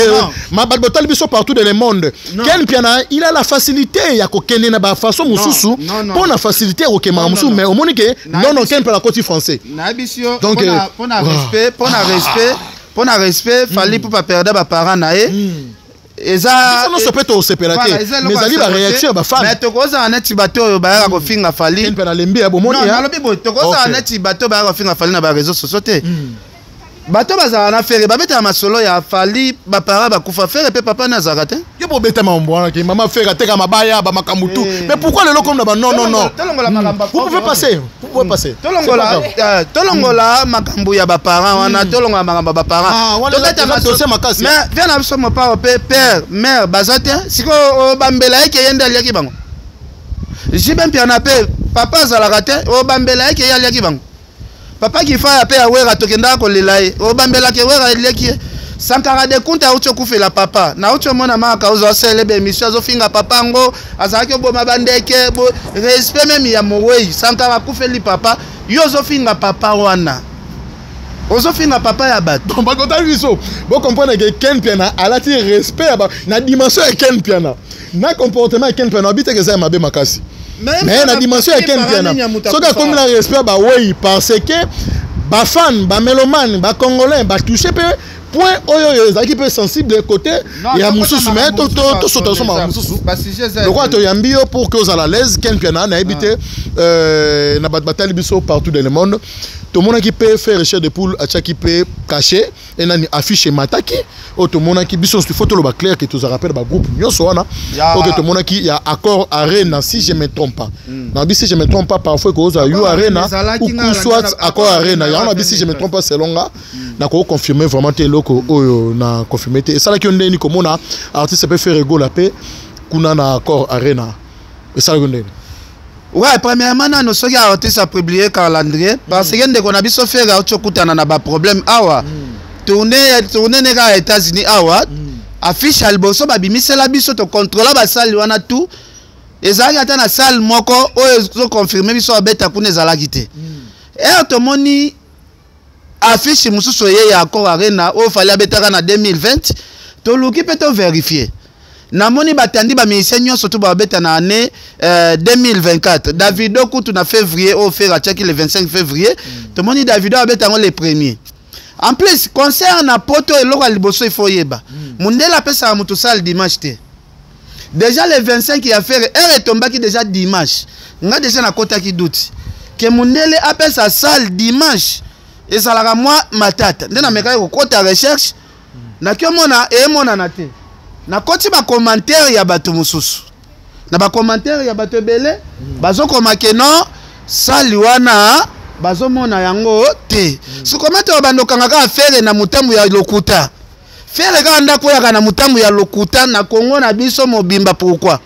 A: bato botali biso partout dans le monde, Ken Piana, il a la facilité ya kokende na bafaçon mosusu mpo na facilité ya kokemaka mosusu, mais omoni ke non, non, Ken Piana akoti français.
B: Nayebisi yo, mpona respect, mpona respect, mpona respect, Fally mpo baperdre baparent na ye eza
A: Biso nyonso mpe tosepela te, mais ezali baréaction ya bafan.
B: Mais tokozala neti bato oyo bayaka kofinga Fally.
A: Mpe nalembi ya bomoni.
B: Nalobi boye, tokozala neti bato oyo bayaka kofinga Fally na baréseau sociaux te. Bato bazala na Ferre, babetaka masolo ya Fally, baparent bakufa. Ferre mpe papa ne azalaka te.
A: Yo bobeta mambo wana ke mama Ferre ateka mabaya, bamakambo tout, mais pourquoi lelo comme na ba non, non, non?
B: Tolongola makambo.
A: Vous pouvez passer, vous pouvez passer.
B: Tolongola, tolongola makambo ya baparent wana, tolongola makambo ya baparent.
A: Tobeta dossier makasi.
B: Mais viens na biso mopao mpe père mère baza te. Sikoyo obambela ye ke ye nde aliaki bango. JB Mpiana mpe papa azalaka te, obambela ye ke ye aliaki bango. Papa Kifaya mpe awera, tokendaka kolela ye, obambelaka ewera eliaki ye. Sankara de Kunta auti okufela papa, nauti omona maka ozwa osele baémission, azofinga papa yango azalaki oboma bandeke. Respect même ya mowei. Sankara akufeli papa, yo ozofinga papa wana, ozofinga papa ya bato.
A: Donc bato otali biso, bocomprendre ke Ken Piana alati respect ya na dimension ya Ken Piana, na comportement ya Ken Piana. Abiteke eza ya mabe makasi, mais na dimension ya Ken Piana, soki akomi na respect ya bawei, parce que bafan, bamélomane, bacongolais batouche mpe point oyo ezalaki mpe sensible côté ya mosusu. Mais tosota so makambo mosusu lokola toyambi yo pour que ozala à l'aise. Ken Piana, nayebi te, na bato batali biso partout dans le monde, tomonaki mpe Ferre Chair de Poule atiaki mpe cachet enani, affiche emataki oyo tomonaki biso. Il faut toloba clair ke tozalaka mpe na bagroupe nyonso wana oyo tomonaki ya Accor Arena, si je me trompe pas. Nabi si je me trompe pas, parfois ekozala U Arena ou soit Accor Arena. Yango nabi si je me trompe pas, selon nga, nakoconfirme vraiment te. Eloko oyo na confirme te, esalaki yo ndeni komona artiste mpe Ferre Gola mpe Kuna na Accor Arena esalaki ndenge?
B: Ouais, premièrement nano, soki artiste apublie calendrier, parce que ndeko na biso Ferre auti okutana na baproblème awa, tournée ne kaka États-Unis awa, affiche ya liboso babimisela biso, tocontrôla basali wana tout, ezalaki ata na salle moko oyo ezoconfirme biso abeta kuna ezalaki te. Ere tomoni affiche mosusu eye ya Accor Arena oyo Fally abetaka na 2020, toluki mpe toverifie, namoni batandi bamusicien nyonso to babeta na année 2024. Davido kutu na février oyo Ferre atiaki le 25 février, tomoni Davido abeta yango le premier. En plus, concert na Poto, eloko ya liboso il faut oyeba, mundele apesaka moto salle dimanche te. Déjà le 25 ya Ferre, heure etombaki déjà dimanche, nga déjà nakotaki doute ke mundele apesa salle dimanche ezalaka mwa matata. Nde namekaki kokota recherche, naki omona emonana te. Nakoti bacommentaire ya bato mosusu, na bacommentaire ya bato ebele bazokoma ke non, salle wana bazomona yango te. Sukoma to bando okanga kaka Ferre na motambo ya lokuta. Ferre kaka ndako oyaka na motambo ya lokuta na Kongo na biso mobimba. Pourquoi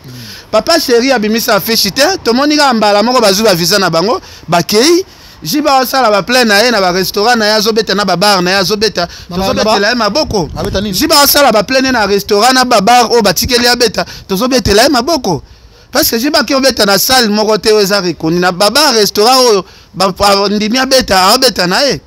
B: Papa Chéri abimisa affiche te? Tomoni kaka mbala moko bazwi bavisa na bango, bakei. Jiba asala baplein na ye na barestaurant na ye, azobeta na babar na ye, azobeta, tozobetela ye maboko. Jiba asala baplein ne na restaurant na babar oyo batikeli abeta, tozobetela ye maboko, parce que jiba aki obeta na salle moko te oyo eza reconnu. Na babar, restaurant oyo ndimi abeta, aobeta na ye.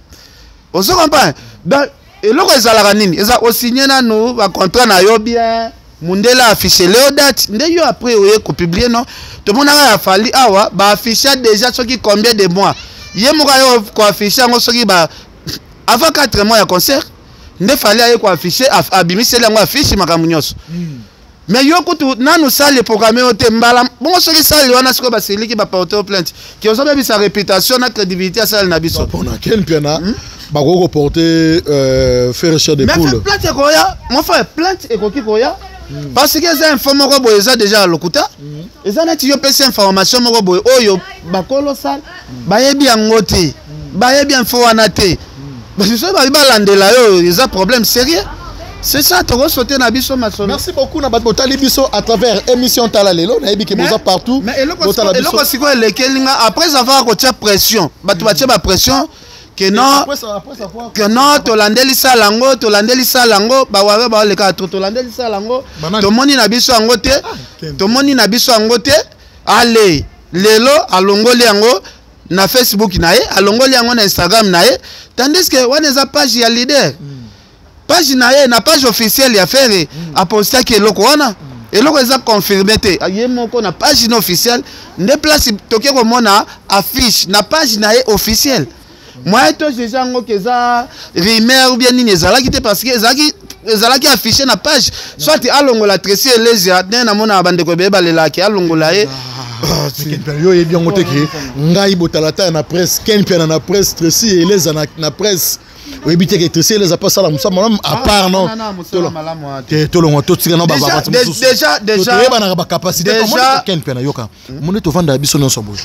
B: Ozo comprendre? Donc eloko ezalaka nini? Eza osigne nanu bacontrat na yo bien, mundele affiche leo date, nde yo après oye kopublie. Non, tomonaka ya Fally awa, baaffiche déjà soki combien de mois, ye moko aye koaffiche yango soki ba avant 4 mois ya concert, nde Fally aye koaffiche, abimiseli yango affiche, makambo nyonso. Mais yo kutu nanu salle programme yo te mbala bongo. Soki salle wana sikoyo basiliki, baporte yo plainte ke ozobebisa réputation na crédibilité ya salle na biso.
A: Mpona Ken Mpiana, bakoki koporte Ferre chair de poule.
B: Plainte ekoya, mon frère, plainte ekoki koya, parce que eza info moko boye eza déjà ya lokuta. Eza neti yo pesi information moko boye oyo bakolo salle bayebi yango te, bayebi info wana te. Soki babi balandela yo, eza problème sérieux. C'est ça, tokosote na biso masolo.
A: Merci beaucoup na bato botali biso à travers émission Tala Lelo. Nayebi ke boza partout.
B: Mais eloko sikoyo elekeli nga, après avoir kotia pression, bato batie bapression ke non, ke non, tolandeli sala yango, tolandeli sala yango, bawabe baoleka trop, tolandeli sala yango, tomoni na biso yango te, tomoni na biso yango te. Ale lelo alongoli yango na Facebook na ye, alongoli yango na Instagram na ye, tandis que wana eza page ya leader, page na ye, na page officielle ya Ferre apostaki eloko wana. Eloko eza confirmé te. Ye moko na page na officielle nde place toke komona affiche na page na ye officielle. Moyen to juge yango ke eza rumeur ou bien nini ezalaki te, parce que ezalaki affiché na page. Soit alongola Tracy Elesia, ndenge namona bandeko ebele balelaki alongola ye.
A: Ken Mpiana, yo oyebi yango te ke ngai botalata na presse, Ken Mpiana na presse, Tracy Eleza na presse. Oyebi te ke Tracy Eleza mpo asala mosala malamu à part? Non, te, tolongwa, totika na bato mosusu. Toyebanaka bacapacité. Ken Mpiana, yoka, monde tovandaka biso nyonso bojo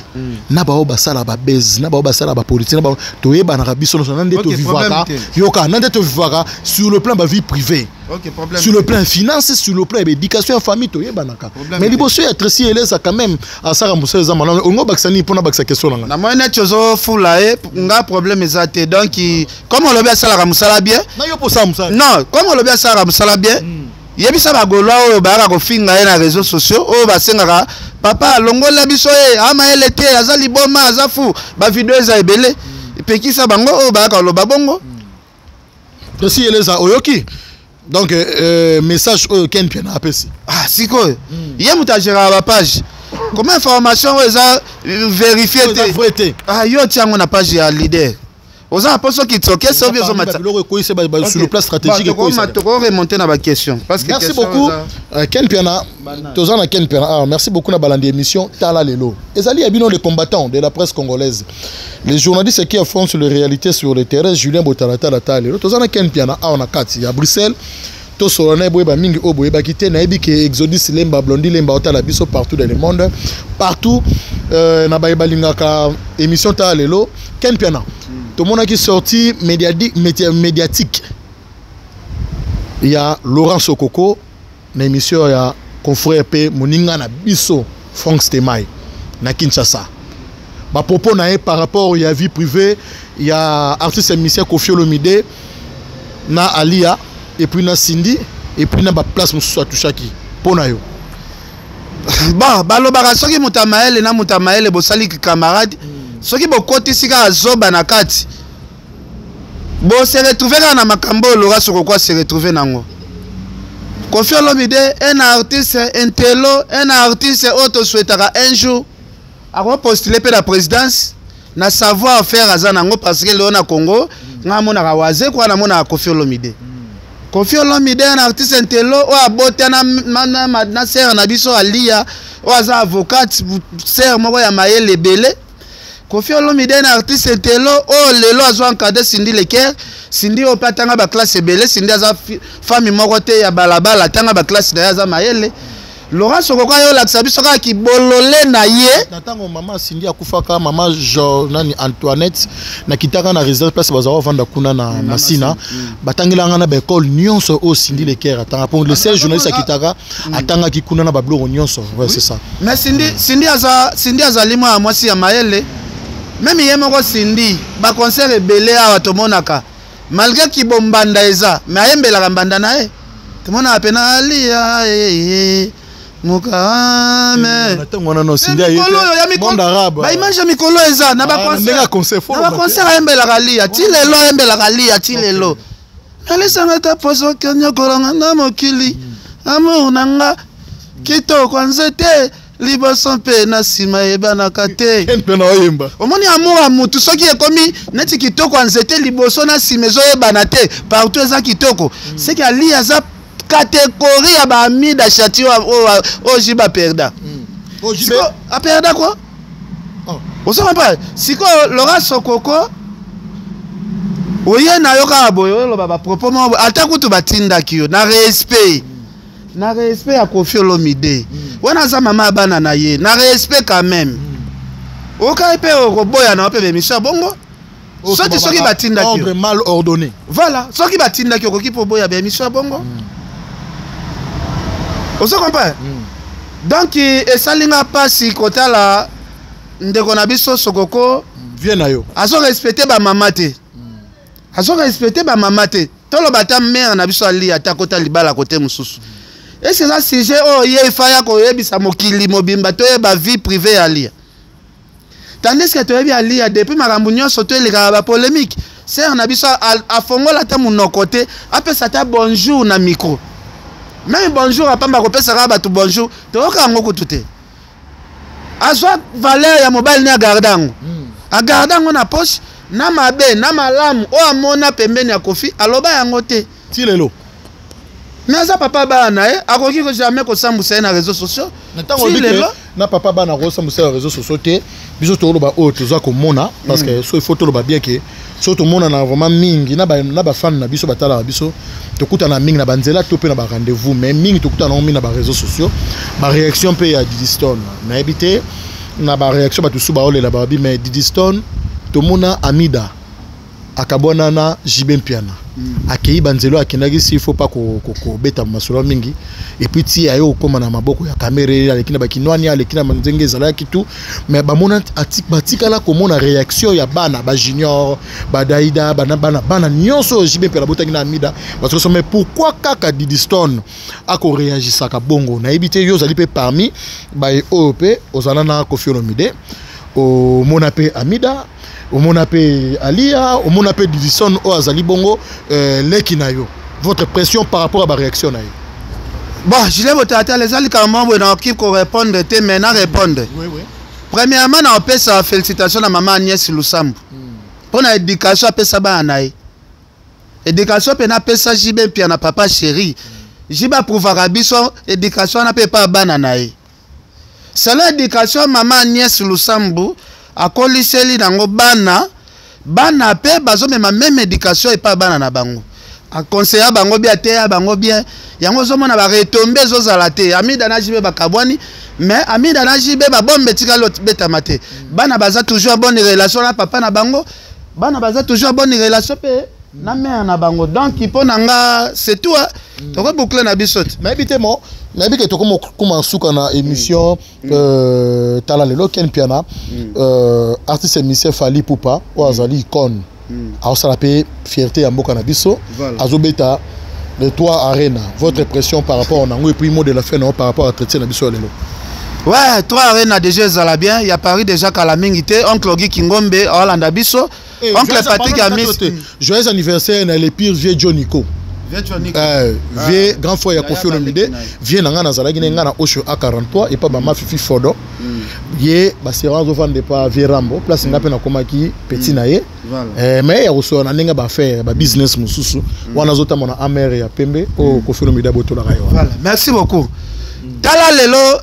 A: na bao basala babase, na bao basala bapolitique, na bao toyebanaka biso nyonso na nde tovivaka. Yoka, na nde tovivaka sur le plan bavie privée, sur le plan finance, sur le plan éducation ya famille, toyebanaka. Mais liboso ya Tracy Eleza, quand même asaka mosala eza malamu. Ongo bakisa nini mpona bakisa question na nga?
B: Na moi neti ozofula ye nga, problème eza te. Donc comme olobi asalaka mosala bien.
A: Na yo mpo osala mosala.
B: Non, comme olobi asalaka mosala bien, yebisa bagaulois oyo bayaka kofinga ye na réseaux sociaux, oyo basengaka papa alongola biso ye, amayele te, aza liboma, aza fu, bavideo eza ebele, epekisa bango oyo bayaka koloba bongo.
A: Tracy Eleza, oyoki donc message oyo Ken Mpiana apesi?
B: Ah, sikoyo ye moto agéraka bapage, comment information oyo eza vérifie te?
A: Vrai te.
B: Ah, yo otia yango na page ya leader, oza na mposo kitsoke soki ozomata.
A: Biloko ekoyisa sur le plan stratégique ekoyisa.
B: Tokoremonte na baquestion
A: parce que merci beaucoup Ken Mpiana. Toza na Ken Mpiana. Ah, merci beaucoup na balandi émission Tala Lelo. Ezali ya bino les combattants de la presse congolaise, les journalistes qui affrontent les réalités sur le terrain, Julien Botalatala. Tala Lelo, toza na Ken Mpiana awa na kati ya Bruxelles. Tosolola na ye, boyeba mingi oyo boyebaki te. Nayebi ke Exodus Lemba, Blondi Lemba otala biso partout dans le monde, partout na baye balingaka émission Tala Lelo. Ken Mpiana, tomonaki sortie médiatique ya Laurent Sokoko na émission ya Confrère mpe moninga na biso Frank Stemay na Kinshasa, bapropos na ye par rapport ya vie privée ya artiste musicien Koffi Olomide na Alia et puis na Cindy et puis na baplace mosusu atouchaki mpo na yo.
B: Bon, balobaka soki moto ya mayele na moto ya mayele bosali camarade, soki bokotisi kaka zoba na kati, bose retrouve kaka na makambo oyo Laurent Sokoko ase retrouve nango. Koffi Olomide, un artiste intello, un artiste oyo tosouhaitaka un jour akopostule mpe na présidence na savoir faire aza nango, parce que lelo na Congo nga amonaka Wazekwa, namonaka Koffi Olomide. Koffi Olomide, un artiste intello oyo abota na sœur na biso Alia oyo aza avocate, sœur moko ya mayele ebele. Koffi Olomide, un artiste intello oyo lelo azwa encadré Cindy Le Cœur. Cindy oyo mpe atanga baclasse ebele. Cindy aza famille moko te ya balabala, atanga baclasse na ye, aza mayele. Laurent Sokoko aye olakisa biso kaka kibolole na ye.
A: Na ntango mama Cindy akufaka, mama Jo nani, Antoinette, nakitaka na résidence place bazala kovanda kuna na Masina. Batangelanga na baekole nyonso oyo Cindy Le Cœur atanga, po le seul journaliste akitaka, atangaki kuna na babiloko nyonso. Ouais, c'est ça.
B: Mais Cindy aza, Cindy azali mwana mwasi ya mayele. Même ye moko Cindy, baconcert ebele awa tomonaka, malgré kibombanda eza, mais ayembelaka mbanda na ye. Tomonaka mpe na Alia mokame.
A: Na ntango wana no Cindy aye te, monde arabe.
B: Baimage ya mikolo eza na
A: ndenge ya concert fo
B: na baconcert ayembelaka Alia ti lelo, ayembelaka Alia ti lelo. Nalisanga ta poso kenyokolanga na mokili, amour na nga kitoko nzete liboso mpe na nsima eyebanaka te.
A: Mpe na oyemba.
B: Omoni amour ya mutu soki ekomi neti kitoko ya nzete, liboso na nsima ezoyebana te, partout eza kitoko. Seke Ali aza catégorie ya baamida chati oyo ji baperda. Sikoyo aperda quoi? Ozo comprendre? Sikoyo Laurent Sokoko oye na yo kaka boye, oloba bapropos moko boye, ata kutu batindaki yo na respect, na respect ya Koffi Olomide wana aza mama ya bana na ye, na respect quand même okai mpe okoboya na yo mpe bemission ya bongo. Soki batindaki yo
A: Ordre mal ordonné.
B: Voilà, soki batindaki, okoki mpo oboya baémission ya bongo. Ozo comprendre? Donc esali nga mpasi kotala ndeko na biso Sokoko.
A: Vie na yo.
B: Azo respecte bamama te, azo respecte bamama te. Toloba ata mare na biso ali ata kota libala kote mosusu, ese eza sujet oyo ye efaya koyebisa mokili mobimba toyeba vie privée ya Alia, tandis que toyebi Alia depuis makambo nyonso to elekaka bapolémique, sœur na biso afongola ata monoko te, apesa ata bonjour na micro, même bonjour apamba kopesa kaka bato bonjour, toyoka yango kutu te. Azwa valeur ya mobali ne, agarde yango, agarde yango na poche, na mabe na malamu oyo amona pembeni ya Koffi, aloba yango te.
A: Ti lelo.
B: Mais aza papa bana na ye, akoki ko jamais kosambusa ye na réseaux sociaux.
A: Na ntango
B: Ti
A: olobi ke
B: lelo.
A: Na papa bana akosambwisa ya réseaux sociaux te, biso toloba oyo toza komona, parce que so il faut toloba bien ke so tomonana vraiment mingi na bafan na biso batalaka biso, tokutana mingi na banzela to mpe na barendez-vous, mais mingi tokutana yango mingi na baréseaux sociaux. Baréaction mpe ya Didi Stone, nayebi te, na baréaction bato su baolela babi, mais Didi Stone tomona Amida akabwana na JB Mpiana, akei banzelo akendaki, si il faut pas kobeta masolo mingi, et puis ti aye kokóma na maboko ya Kamerhe, aleki na bakinwani, aleki na nzenge ezalaki tout, mais bamona batikala komona réaction ya bana bajunior, badaida, bana bana bana nyonso oyo JB Mpiana abotaki na Amida basoso. Mais pourquoi kaka Didi Stone akoréagisaka bongo? Nayebi te, yo ozali mpe parmi baye oyo mpe ozala na Koffi Olomide, omona mpe Amida, omona mpe Alia, omona mpe Didi Stone oyo azali bongo leki na yo, votre pression par rapport à baréaction na ye?
B: Bon, Julien Botatala, eza likambo boye, nakoki korépondre te, mais na répondre.
A: Oui.
B: Premièrement, na opesa félicitation na mama Agnès Lusambo mpo na éducation apesa bana na ye, éducation mpe napesa JB Mpia na papa chéri. JB aprouvaka biso éducation wana mpe epa bana na ye. Selon éducation mama Agnès Lusambu akoliseli nango bana, bana mpe bazomema même éducation epa bana na bango. Aconseilla bango bien, ateya bango bien, yango ozomona baretombées ezozala te. Amida na JB bakabwani, mais Amida na JB babombe etikali betama te. Bana baza toujours bonne relation na papa na bango, bana baza toujours bonne relation mpe. Na mère na bango. Donc mpo na nga, c'est tout, hein. Tokoboucle na biso te.
A: Nayebi te, mo nayebi ke tokoma suka na émission. Tala lelo, Ken Piana, artiste émission Fally Ipupa oyo azali icône, aosala mpe fierté ya mboka na biso. Azobeta le 3 Arena. Votre impression par rapport nango et puis mot de la fin nango par rapport à entretien na biso ya lelo?
B: Ouais, 3 Arena déjà ezala bien ya Paris déjà kala mingi te. Oncle Ogi Kingombe aolanda biso, oncle Patrick Amis.
A: Joyeux anniversaire na le pire vieux John Nico. Vieux grand frère ya Kofi Olomide, vieux na nga nazalaki na nga na Osho A43 epa mama Fifi Fodo. Ye basera azofanda epa vieux Rambo, place nga mpe nakomaki petit na ye. Mais ya kosola na ndenge baaffaire, babusiness mosusu wana, azotambola na amere ya pembe oyo Kofi Olomide abotolaka ye wana.
B: Voilà, merci beaucoup. Tala lelo,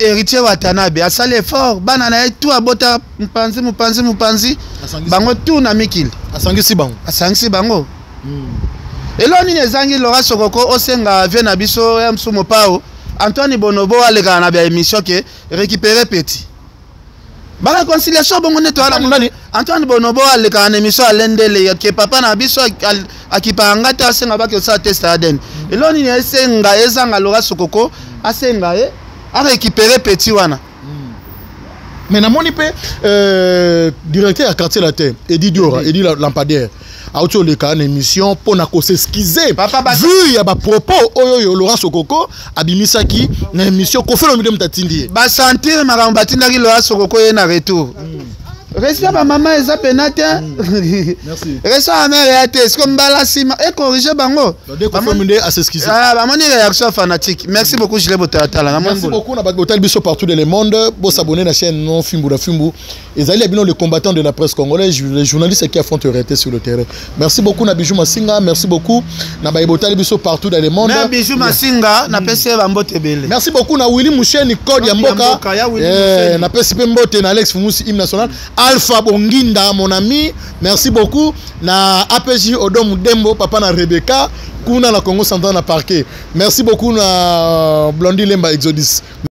B: Héritier Watanabe asali effort, bana na ye tu abota mopanzi, mopanzi, mopanzi, bango tu na mikili.
A: Asangisi bango.
B: Asangisi bango. Elo nini ezangi Lora Sokoko osenga vie na biso ya mosu mopao Antoine Bonobo alekaka na baémission ke récupérer petit baréconciliation bongo nde toala.
A: Nani?
B: Antoine Bonobo alekaka na émission alendele ke papa na biso akipaka nga te, asenga baki osala test ya ADN. Elo nini esenga ezanga Lora Sokoko asenga ye arécupérer petit wana?
A: Mais namoni mpe directeur ya Quartier Latin, Edi Diora, Edi Lampadaire, auti oleka na émission mpo na kos'excuser vu ya bapropos oyo oyo Laurent Sokoko abimisaki na émission. Kofi Olomide moto atindi ye.
B: Basentir makambo batindaki Laurent Sokoko ye na retour. Respect bamama eza pena te.
A: Merci.
B: Respect ya mare ya te. Siko mbala nsima ecorrige bango.
A: Nde Kofi Olomide as'excuse.
B: Ah, bamoni réaction fanatique. Merci beaucoup, Gile Botalatala.
A: Merci beaucoup na bato botali biso partout dans le monde. Bosabonner na chaîne non Fimbu na Fimbu. Ezali ya bino, le combattant de la presse congolaise, les journalistes qui affrontent réalité sur le terrain. Merci beaucoup na Bijou Masinga, merci beaucoup na baye botali biso partout dans le monde.
B: Mais Bijou Masinga, napesi ye bambote ebele.
A: Merci beaucoup na Willy Musheni, code ya mboka.
B: Ya Willy.
A: Napesi mpe mbote na Alex Fumusi, hymne national, Alpha Bonginda, mon ami, merci beaucoup na APJ Odom Dembo, papa na Rebecca kuna na Congo Central na parquet. Merci beaucoup na Blondie Lemba Exodus.